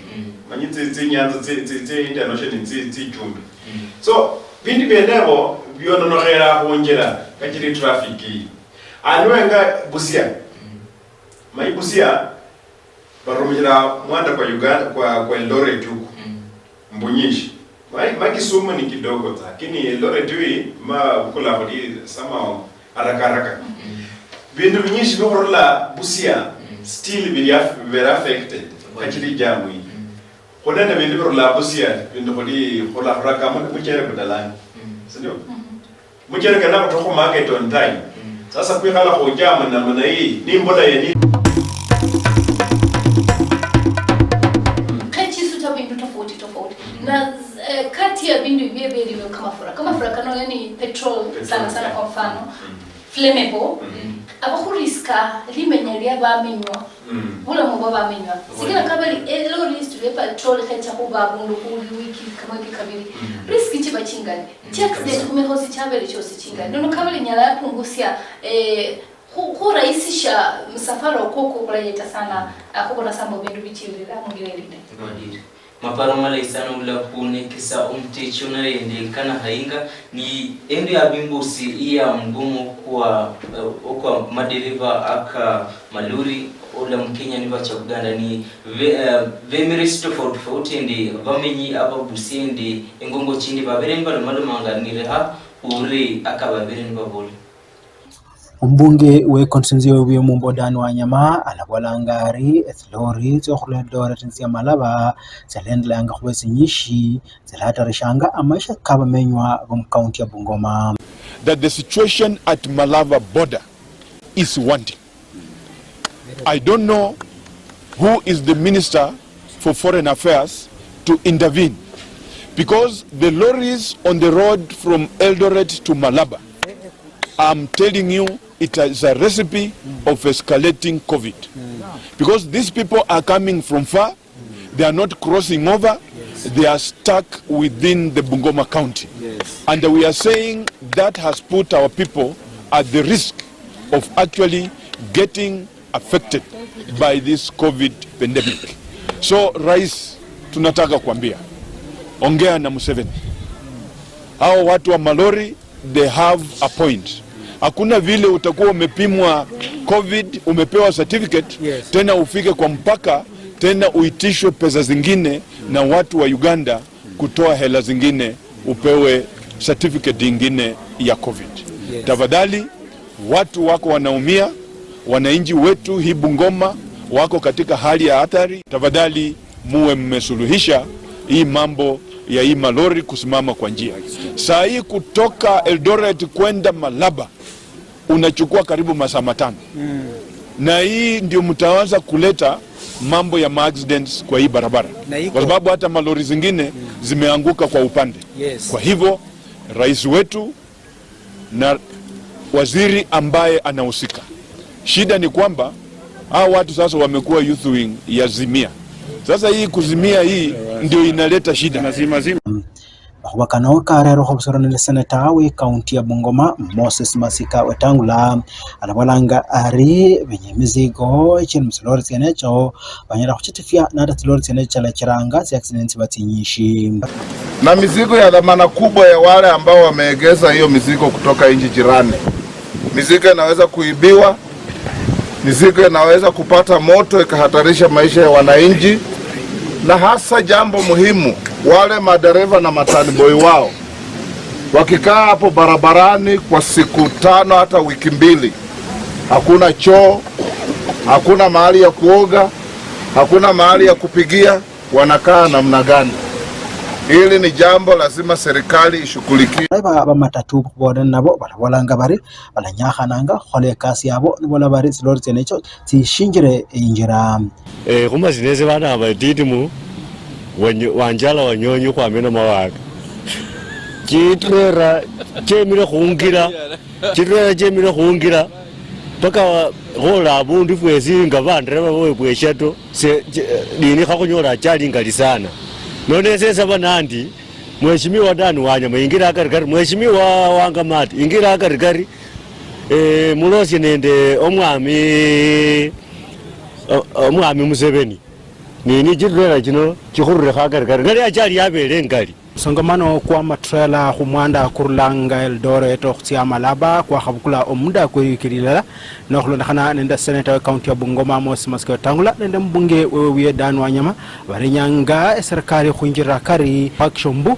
Manyi tsi, tsi nyanza tsi, tsi, tsi Indian Ocean tsi, tsi chumbi. So, bindu bienebo biononokhera khunjira, kachiri traffic iyi. Anwenga Busia. Manyi Busia, barumishira mwanda kwa Uganda, kwa, kwa Eldoret huko. Mbunyishi. Ma, ma Kisumu ni kidogo tsa, lakini Eldoret wi ma bukula khuli somehow haraka haraka. Bindu binyishi bikhurula Busia, still bili aff-, bere affected. Kachiri jamu hii. Khunende bindu birula Busia, bindu khuli khula khuraka mu-, muchere budalani. Sindio? Muchere kena kutukha market on time. Sasa kwikhala khujamu namna hii, ni mbula yeni. Khe chisuta bindu tofauti tofauti. Na, eh, kati ya bindu bibie beri kamafura. Kamafura kano yani petrol, sana sana kwa mfano. Flammable. Abakhuriska limenya lia bamenywa. Bulamu bwa bamenywa. Sikila kabali, eh, low risk lwe petrol khecha khuba abundu khuli wiki kamwe ke kabili. Risk chiba chingali. Chi accident khumikhosi chabele chosi chingali. Nono kabali nyala yapungusia, eh, khu-, khurahisisha msafara okwo kwo kulayeta sana, ah, khubona sambo bindu bichirira mungire linde. Madiri. Maparo malayi sana ula khunekesa omutechi onarende kana hayinga ni ende abimbusi iya mugomo kwa, eh, okwa madereva aka malori ola mu Kenya nibacha Buganda ni be-, eh, bemeresi tofauti tofauti ende bamenyi ababusi ende engongo chindi babere nibalomalomanga nireha ure akababere nibabola. Omumbunge we constituency ye Webuye Mumbo Dan Wanyama alabolanga ari etsilori tsiokhurula Eldoret nitsia Malaba tsialendelanga khuba etsinyishi tsilatarishanga amaisha kabamenywa bomu county ya Bungoma. That the situation at Malaba border is worrying. I don't know who is the minister for foreign affairs to intervene, because the lorries on the road from Eldoret to Malaba, I'm telling you, it is a recipe of escalating covid, because these people are coming from far, they are not crossing over, they are stuck within the Bungoma County. And we are saying that has put our people at the risk of actually getting affected by this covid pandemic. So, Rais, tunataka kuambia, ongea na Museveni. Hao watu wa malori, they have a point. Hakuna vile utakuwa umepimwa covid, umepewa certificate, tena ufike kwa mpaka, tena uitishwe pesa zingine na watu wa Uganda kutoa hela zingine upewe certificate ingine ya covid. Tafadhali, watu wako wanaumia, wananchi wetu hii Bungoma wako katika hali ya hatari. Tafadhali, muwe mmesuluhisha hii mambo ya hii malori kusimama kwa njia. Saa hii kutoka Eldoret kwenda Malaba unachukua karibu masaa matano. Na hii ndio mtaanza kuleta mambo ya ma accidents kwa hii barabara. Na iko. Kwa sababu hata malori zingine zimeanguka kwa upande. Yes. Kwa hivyo, rais wetu na waziri ambaye anahusika, shida ni kwamba hao watu sasa wamekuwa youth wing ya Zimia. Sasa hii kuzimia hii ndio inaleta shida. Okhuba kano kareerwa khubusiro nende seneta we county ya Bungoma, Moses Masika Wetangula, alabolanga ari benya emizigo chiri musilori tsienecho banyala khuchitifia nata tsilori tsienecho chalachiranga tsi accidents tsiba tsinyishi. Na mizigo ya dhamana kubwa ya wale ambao wameegeza hiyo mizigo kutoka nchi jirani. Mizigo inaweza kuibiwa, mizigo inaweza kupata moto ikahatarisha maisha ya wananchi, na hasa jambo muhimu, wale madereva na mataniboi wao wakikaa hapo barabarani kwa siku tano hata wiki mbili, hakuna choo, hakuna mahali ya kuoga, hakuna mahali ya kupigia, wanakaa namna gani? Hili ni jambo lazima serikali ishughulikie. Ba, ba matatu boda nabo balabolanga bari balanyakhananga khukhola ekasi yabo, nibola bari tsilori tsienecho tsishinjire injira. Eh, khumasina ese bana aba titimu, wanyo-, wanjala wanyonyi khwamina mawaka. Chitrera chemile khungira, chitrera chemile khungira, paka khola abundu fwesi nga bandereba bwe bweshato, se, che, nini khakhunyola achali ngali sana. None ese saba nandi, Mheshimiwa Dan Wanyama, ingira akarikari, Mheshimiwa Wangamati, ingira akarikari, eh, mulosie nende omwami, o-, omwami Museveni. Nini chitrera chino chikhurulekha akarikari. Nali achali yabele ngali. Musongamano kwa matrela khumwanda kurulanga Eldoret okhutsia Malaba kwakhabukula omuda kwe liwiki lilala, nokhulondokhana nende seneta we county ya Bungoma Moses Masika Wetangula nende mubunge wewe wiye Dan Wanyama barenyanga eserikali khwinjirira kari action mbu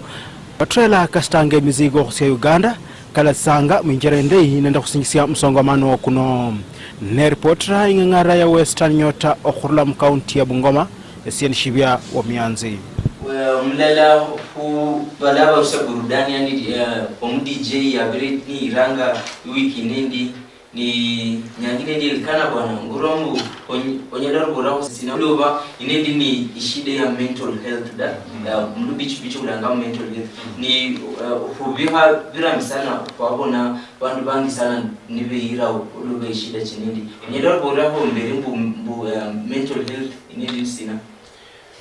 matrela kasitanga emizigo okhutsia Uganda kalatsitsanga muinjira indeyi nende khusinjisia musongamano kuno. Ne ripotera ing'ang'ara ya Western Nyota okhurula mu county ya Bungoma, Etienne Shibia wa Mianzi. Well, mulala khu bala barusa burudani yani, eh, omu D J yabire niyiranga iwiki nindi ni nyangi nindi Elkana bwana ngurwa mbu ony-, onyala ruburakho sina uloba inindi ni ishida ya mental health da. Mm. Eh, mulubichi bichi ulanga mental health. Mm. Ni, eh, khubiha birami sana khwabona bandu bangi sana nibeyira oloba ishida chinindi. Mm. Onyala ruburakho mberi mbu, mbu, eh, mental health inindi sina.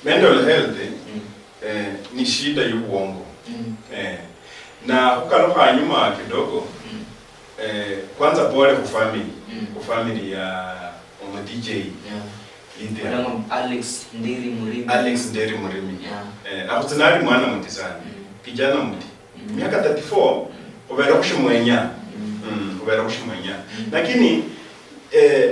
Mental health, mm, eh, ni shida y'ubwongo. Mm. Eh, na khukalukha nyuma kidogo, mm, eh, kwanza pole khu family, mm, khu family ya omu D J, yeah, Lydia. Alex Nderi Murimi. Alex Nderi Murimi. Yeah. Eh, akhutsi nali mwana muti sana. Mm. Kijana muti. Mm. Miaka thirty-four, mm, khubera khushimwenya. Mm. Mm, khubera khushimwenya. Mm. Lakini, eh,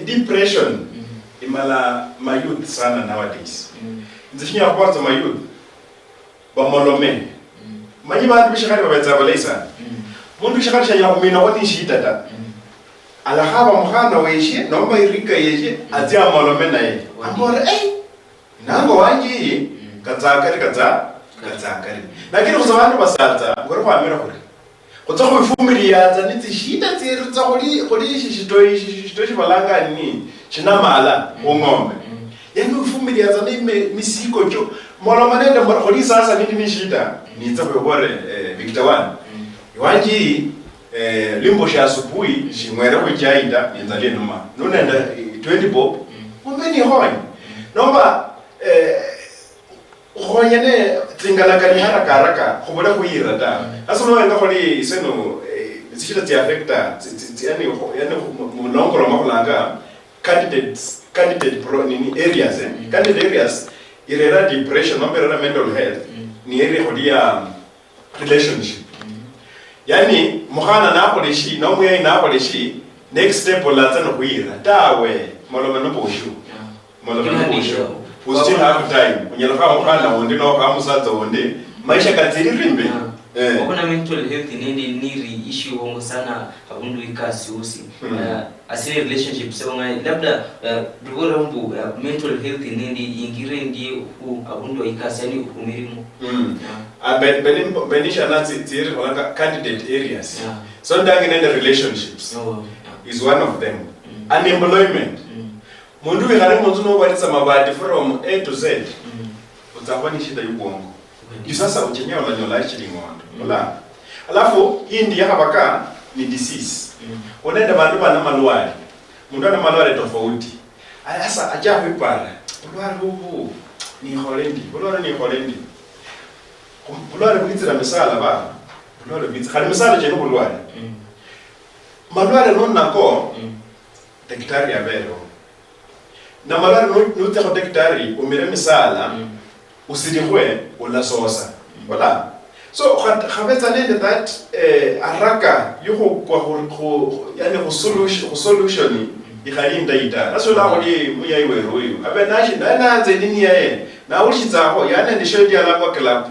depression, mm, imala ma youth sana nowadays. Mm. Nze shinyala khubola tsa ma youth bamolome. Mm. Manyi bandu bishikhali babetsa balayi sana. Mm. Mundu bishikhali shanyala khuminakho ni shida ta. Mm. Alakhaba mukhana weshie, nomba irika yeshie, mm, atsie amolome naye. Wadi. Ambola, "Ei, nango wanje iyi, mm, katsakari, katsa-, katsakari." Lakini khutsa bandu basatsa, ngori khwamira khuri. Khutsa khwifumiliatsa ni tsishida tsieru tsa khuli, khuli ishi shitoi, ishi shitoi shibalanga ni shinamala, mm, khung'ombe. Mm. Yani wifumiliatsa ni mi-, misiko cho. Moloma nende mol-, khuli sasa nindi ni shida, mm, nitsa khwibore, eh, Victor One. Mm. Iwanje iyi, eh, limbo shia asubuhi, shing'were khu chai ta, inzala inuma. Nunende, eh, twenty bob, mm, umbe nikhonye. Mm. Nomba, eh, Khukhonyene tsingalakani haraka haraka, khubule khuyira ta. Mm. Hasa noenga khuli iseno, eh, tsishida tsi affecta, tsi, tsi, tsi, yani, khu-, yani, khu-, mu, mu longoloma khulanga candidates, candidate pro, nini, areas, eh? Mm. Candidate areas irera depression, nomba irera mental health, mm, ni area khuli ya relationship. Mm. Yani, mukhana nakhola shi, nomuyayi nakhola shi, next step olatsa nokhuyira. Tawe, maloma nobushu. Yeah. Maloma nobushu. You still have time. Unyala khaba mukhana wundi, noba khaba musatsa wundi. Maisha katsirira imberi. Yeah. Eh. Wabona mental health nende niri issue wongo sana abundu ikasi usi. Mm. Eh, asine relationships abanga, labda, eh, dubola mbu, eh, mental health nende ingire ndi ku abundu wa ikasi, yani ku mirimo. Mm. Yeah. Ah, ben, ben, benisha na tsi, tsiri kolanga candidate areas. Yeah. So ndange nende relationships. Oh, yeah. Is one of them. Mm. Unemployment. Mm. Mundu wikhale munzu nobaritsa mabati from A to Z. Mm. Utsakhwa ni shida yubwongo. Juu sasa uchenye unanyola shilingi ng'ondo. Mm. Ola. Alafu, hii ndi yakhabaka ni disease. Mm. Unaenda bandu bana malwale. Mundu ana malwale tofauti. Aya, sasa acha khwipara. Bulwale bubu, nikhole ndi. Bulwale nikhole ndi. Bulwale bwitsira misala ba. Bulwale bwitsira. Khali misala chene bulwale. Mm. Malwale nonako, mm, daktari abereho. Namala nu-, nutsia khu daktari, umire misala, mm, usilikhwe, ulasosa. Mm. Ola? So, kha-, khabetsa nende that, eh, haraka yokhukwa khu, khu, yani khu solution, khu solution, mm, ikhali indayi ta. Nasi ula khuli muyayi weru uyu. Abe nashi, naye nanze nini yaye. Nawulishitsakho, yani nende show yalangwa club.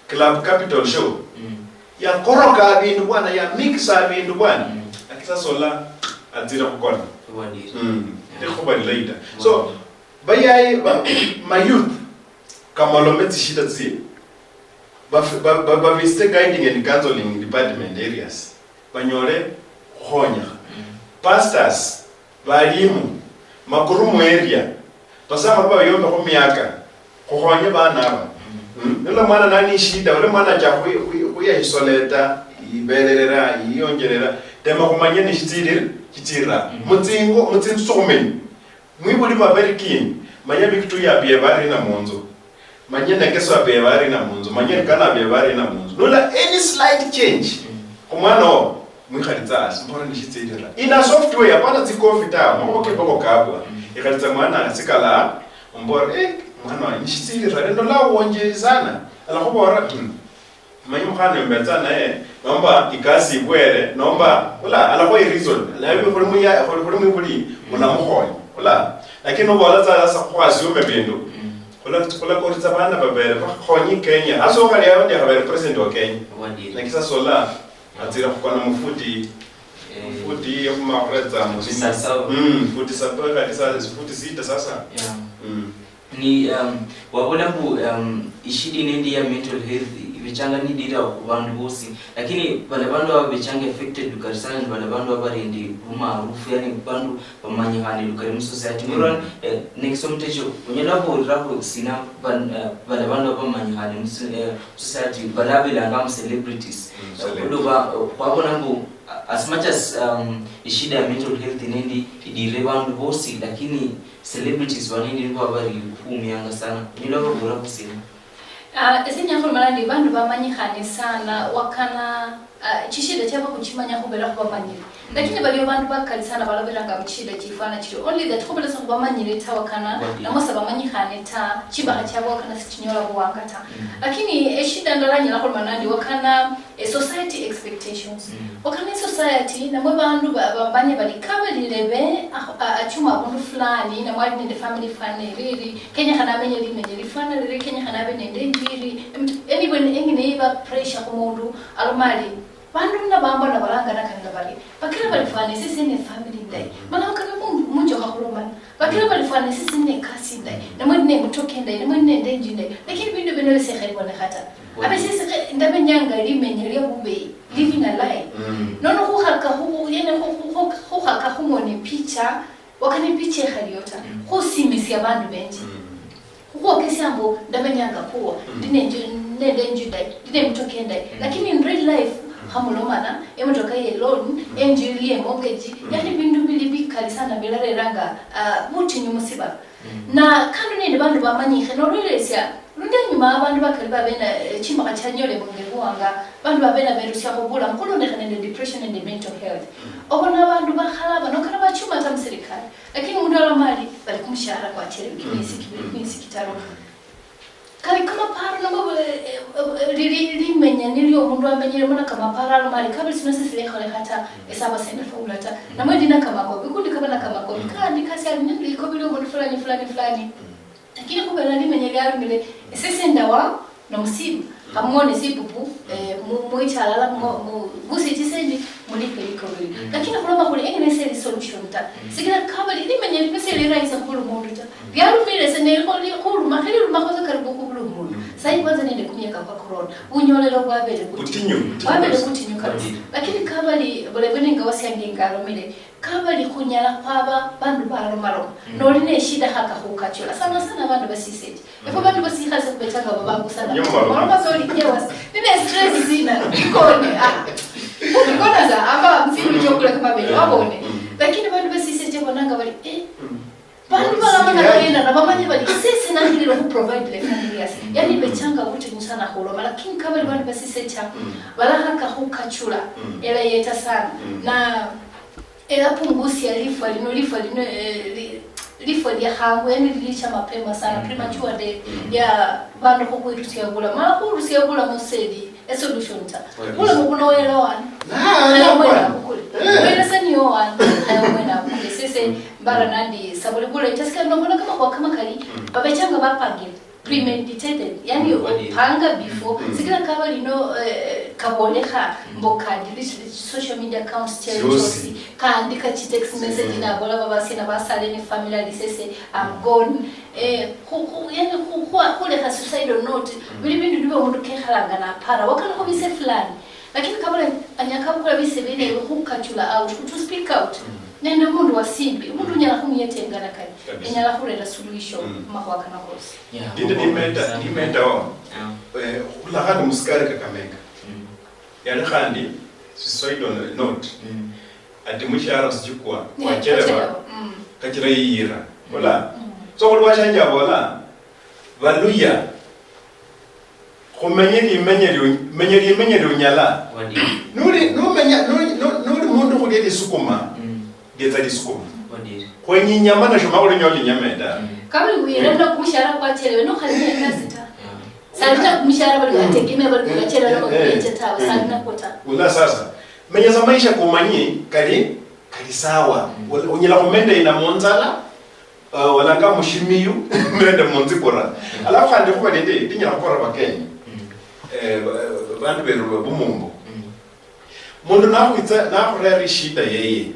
Club Capital Show. Mm. Yakoroka abindu bwana, yamixa abindu bwana. Mm. Lakini sasa ola atsire khukona. Obwadieri. Mm. Yeah. Likhuba lilayi ta. So, obwadieri. Bayaye ba, mayouth, kamalome tsishida tsi, baf-, ba, ba, babiste guiding and counseling department areas. Banyole khukhonyekha. Mm. Pastors, balimu, makuru mu area, basakharu bayombekha khu miaka, khukhonye bana aba. Mm. Mm? Nula mwana nali ni shida, ule mwana acha khwi-, khwi-, khwiya isoleta, ibelerera, iyonjerera, tema khumanya ni shitsirira, shitsirira. Mm. Mutsingo, mutsinzu tsokhumenya. Mwibuli maberi kini, manya Victoria abieba arina munzu. Manya Negeso abieba arina munzu. Manya Elkana abieba arina munzu. Nula any slight change, mm, khumwana wo, mwikhalitsa hasi, mbora nishitsilira. Ina software, hapana tsi coffee ta, makhuwa ke bako kabwa. Mm. Ikhalitsa mwana, asikala, mbora, eh, mwana wa, nishitsilira, lendo la uonje sana. Alakhubora, mm. Manyi mukhana yombetsa naye, nomba ikasi ibwere, nomba, ula, alakho i reason. Alabi khuli muya, khuli, khuli mwibuli, mm, munamukhonya. Ula, lakini nobola tsa sasa khwasiume bindu. Mm. Khula, khulakoritsa bana babere, bakhonyi Kenya. Hasa okhali awo ndi akhabere president wa Kenya. Obwadieri. Lakini sasa ola, atsira khukona mufuti, eh, mufuti yokhuma khuretsa mu futi saba. Mm, futi saba, kati sasa, futi sita sasa. Yeah. Mm. Ni, um, wabola mbu, um, ishida ino ndi ya mental health ibichanga nidira khu bandu bosi, lakini bala bandu aba bechanga affected lukali sana ni bala bandu aba bali nende bumaarufu, yani bandu bamanyikhane lukali mu society. Mm. Murwan, eh, next omutecho, onyala khubolerakho sina ban-, eh, bala bandu aba bamanyikhane mu so-, eh, society, bala belanga mu celebrities. Mm, eh, celebrities. Khwabona mbu, a-, as much as, um, ishida ya mental health nendi idire bandu bosi, lakini celebrities banindi nibo abari khumianga sana. Onyala babura khusina. Ah, ese nyala khulomala ndi bandu bamanyikhane sana, wakana, ah, chishida chiabo khuchimanya khubera khubamanyire. Lakini baliyo bandu bakali sana baloberanga muchishida chifwana chirio. Only that khubera sa khubamanyire ta wakana, namwe sa bamanyikhane ta, chimbaha chiabo wakana sichinyola buwanga ta. Mm. Lakini eshida ndala nyala khulomala ndi wakana, e society expectations. Mm. Wakana e society, namwe bandu ba-, bamanye bali kabalilebe, ah, ah, achuma abundu fulani, namwe ali nende family fulani, riri, kenyekhana amenye limenya lifwana riri, kenyekhana abe nende injiri, em-, anyway, engine iba pressure khumundu, alomali, bandu nabambona balangana kanda bali, bakira bali fwana, ese sine family ndai. Mm. Mana wakana mu-, munjokha khulomana. Bakira bali fwana, ese sine kasi ndai. Namwe ne mutoke ndai, namwe nende inji ndai. Lakini bindu bino bise khalibonekha ta. Abe sisi khe, ndamenyanga limenya lia bubeyi, living a lie. Mm. Nono khukhaka khu, yani khu, khu, khu, khukhaka khumona epicha, wakana epicha ekhaliyo ta. Mm. Khusimisia bandu benji. Mm. Khukhwokesia mbu ndamenyanga poor, mm, ndi nenju-, nende enju ndai, ndi nemutoka endai. Mm. Lakini in real life, mm, khamulomana, emotoka ye loan, mm, enju ili ye mortgage, mm, yani bindu bili bikali sana bilareranga, ah, butinyu musibala. Mm. Na kando nende bandu bamanyikhe, nolwelesia, lundi enyuma abandu bakali babena, eh, chimbakha chianyolebwanga ebuwanga, bandu babena berusiakho bulamu, khulondekhana nende depression nende mental health. Mm. Obona abandu bakhalaba, nokana bachuma ata muserikali. Lakini omundu aloma ali, bali kumushahara kwachelewe kimiesi kibili, mm, kimiesi kitaru. Mm. Kali kamaparo nabo, eh, eh, eh, lili limenya nilio omundu amenyelemo na kamaparo aloma ali, kabili sino sisilikholekha ta, esaba sende faula ta. Mm. Namwe ndi na kamakobi, kundi kaba na kamakobi, mm, kandi kasi ali nende likobi lio omundu fulani, fulani, fulani. Mm. Lakini khubera limenya liarumile, esese ndawa nomusiru. Khamwone sipupu, eh, mu-, mwichalala, mu-, mu-, busi chisendi, mulipe likobili. Mm. Lakini khuloma khuli, engene seli solution ta. Mm. Sikila kabali, limenya lipesa lirahisa khulu mundu ta. Mm. Lyalumile se nelikho li-, khuluma, kheliluma khosa karibu khubula mundu. Mm. Sayi kwanza nende kumiaka kwa corona. Unyolelo bwabele butinyu. Butinyu, butinyu kabisa. Bwabele butinyu kabisa. Mm. Lakini kabali, bulebwe ninga wasiange ngalomile, kabali khunyala khwaba bandu balomaloma. Mm. Noli ne shida khaka khukachula. Sana sana bandu basiseche. Efwe bandu basikhasi khubechanga babangusana. Nyo mumaloma. Maloma soli jealous. Nine stress sina. Ikone. Ah. Ikona za, amba msimu chokula kama bele, wabone. Mm. Lakini bandu basiseche bonanga bali, eh, bandu balomana bayenda, na bamanye bali, sisi nangililo khu provide le familiars. Mm. Yani bechanga butinyu sana khuloma, lakini kabali bandu basisecha, mm, balakhaka khukachula, mm, ela yeta sana. Mm. Na elapungusia lifwa lino, lifwa lino, eh, li-, lifwa lia khangu, yani lilicha mapema sana, mm, premature death, mm, ya bandu khukhwirusia bula. Mala khurusia bula museli, e solution ta. Kabisa. Bula mubuno wela wana. Na, na, na, mwena bwana. Abukule. Eh. Wela sani yo wana, ayo mwena abukule. Sese, mm, mbara nandi, sabuli bula, itasika nobona kama kwa kama kali, mm, babechanga bapangile. Premeditated, yani, mm, opanga before. Mm. Sikila kaba lino, eh, kabolekha, mm, mbo ka delete social media accounts chero chosi, kaandika chi text message, mm, nabola babasi na basale ni family lisese, I'm gone. Eh, khu-, khu-, yani, khu-, khu-, khulekha suicidal note, mm, bili bindu biba mundu kekhalanga na para. Wakana khubise fulani. Lakini kabula anyaka bukula bise bene khukachula out, to speak out. Mm. Nende mundu wasimbi, mundu unyala khumuyetengana kali. Kabisa. Enyala khurera suluhisho, mm, mu makhuwa kano kosi. Yeah, ninde ni mentor, ni mentor wao. Yeah. Eh, khula khandi musikari Kakamega. Mm. Yali khandi suicidal note. Mm. Ati mushahara sichukwa, yeah, wachereba, wachereba. Mm. Kachira yiyira. Bola. Mm. So, khulwa shanje abola, Baluya, khumenye limenya lio-, menye limenya lionyala. Wadi. Nuli, numenya, nuli, nu-, nuli mundu khulia lisukuma, mm, lietsa lisukuma. Wadi. Khwenya inyama na shoma khuli nyola inyama enda. Mm. Kabili wira, eh, na kumushahara kwachelewe, no khali ne kazi ta. Yeah. Sali na kumushahara bali bategemea bali, eh, kuchelewa, eh, bali kuleche tawe, eh, sali na kota. Ula sasa, menya sa maisha kumanyi kali, kali sawa. Mm. Ul-, unyala khumenda ina munzala, uh, walanga mushimiyu, nende munzikura. Mm. Alafu khandi khuba nende, ndinyala khukora Bakenya. Mm. Eh, ba-, bandu beru bumumbo. Mm. Mundu nakhwitsa, nakhurera ishida yeye,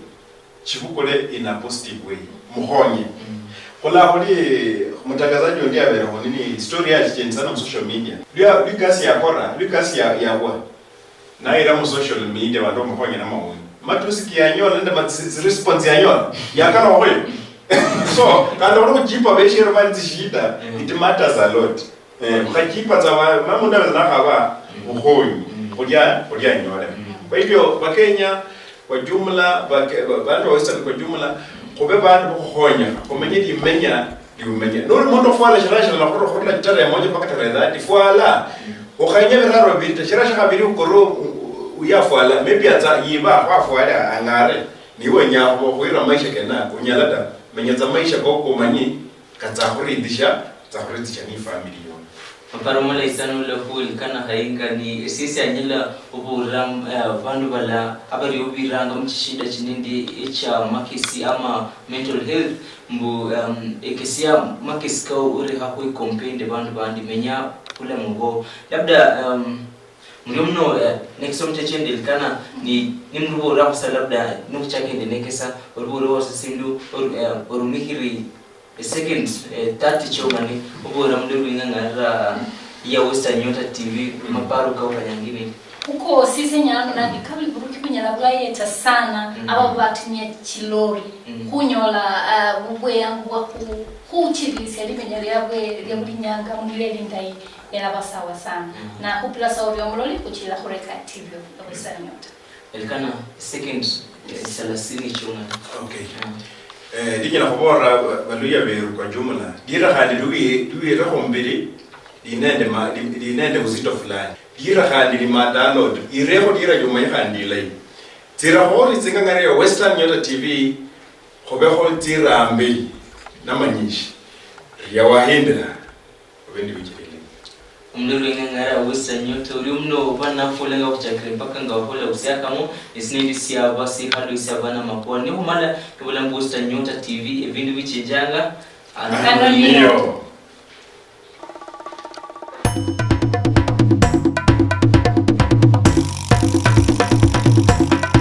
chibukule in a positive way. Mukhonye. Mm. Khula khuli mutangazaji undi abereho nini, story yachichendi sana mu social media. Lwa, lwa ikasi yakora, lwa ikasi ya, yabwa. Naira mu social media, bandu bamukhonye na maoni. Matusi kiyanyola nende ma-, si-, si-, response yanyola, yakana okhwe. So, kandi khuli khuchipa beshero bali tsishida, mm, it matters a lot. Eh, mukhachipa tsa ba-, ma mundu abetsa nakhaba, mm, bukhonyi, mm, khulia, khulia anyole. Mm. Kwa hivyo, Bakenya kwa jumla, bake-, ba-, bandu ba Western kwa jumla, khube bandu bakhukhonyekha, khumenye limenya liumenya. Noli mundu ofwala shirasi shilala khurula, khurula tarehe moja mpaka tarehe thirty, fwala. Ukhenya biraro bibiri ta, shirasi shakhabiri ukoro u-, u-, uyafwala, maybe atsa yiba, khwafwale ang'are. Niwe wenya khuba khwira maisha kenako, unyala ta. Menya tsa maisha koko umanyi katsa khuridhisha, katsa khuridhisha ni family yona. Maparo malayi sana ula khulikana khayinga ni esiesi anyala obuulira, eh, bandu bala abali obiranga mu chishida chinindi echa makesi ama mental health. Mbu, um, ekesia makesi kao orekha khwikompe nende bandu bandi, menya bulamu bwao. Labda, um, murio muno, eh, next omuteche ndelikana ni, nimurubora khusa labda nokhuchaka nende nekesa, orubora wose sindu, or-, eh, orumikhiri second, eh, thirty chomani, obora murio lwing'ang'arira ya Western Nyota T V, maparo kao khanyangine. Khukosi senyala nona ndi kabili buruki bunyala bwayeta sana, mm, aba batumia chilori, mm, khunyola, ah, bubweyangu bwa khu-, khuchilisia limenya liabwe lia buli nyanga mulila elindayi, elaba sawa sana. Mm. Na khupila sa orio muloli khuchila khureka T V of Western Nyota. Elikana second, eh, thelathini chung'ana. Okay. Mm. Eh, linyala khubolera ba-, baluya beru kwa jumla. Lira khandi luwi-, luwirekho mubiri, linende ma-, li-, linende uzito fulani. Lira khandi limata alot. Irekho lira jumanyikha ndi ilayi. Tsira khori tsingang'are ya Western Nyota T V, khubekho tsirambi namanyishi. Ria wahindira, obe ndi wichilile. Omululu weng'ang'ara Western Nyota, orio muno oba nafulenga khuchakire mpaka nga wahola busiakamo, nesi nindi siaba sikhalo esi abana makhuwa. Nikhumala nibula mbu Western Nyota T V, ebindu bichenjanga, ano niyo.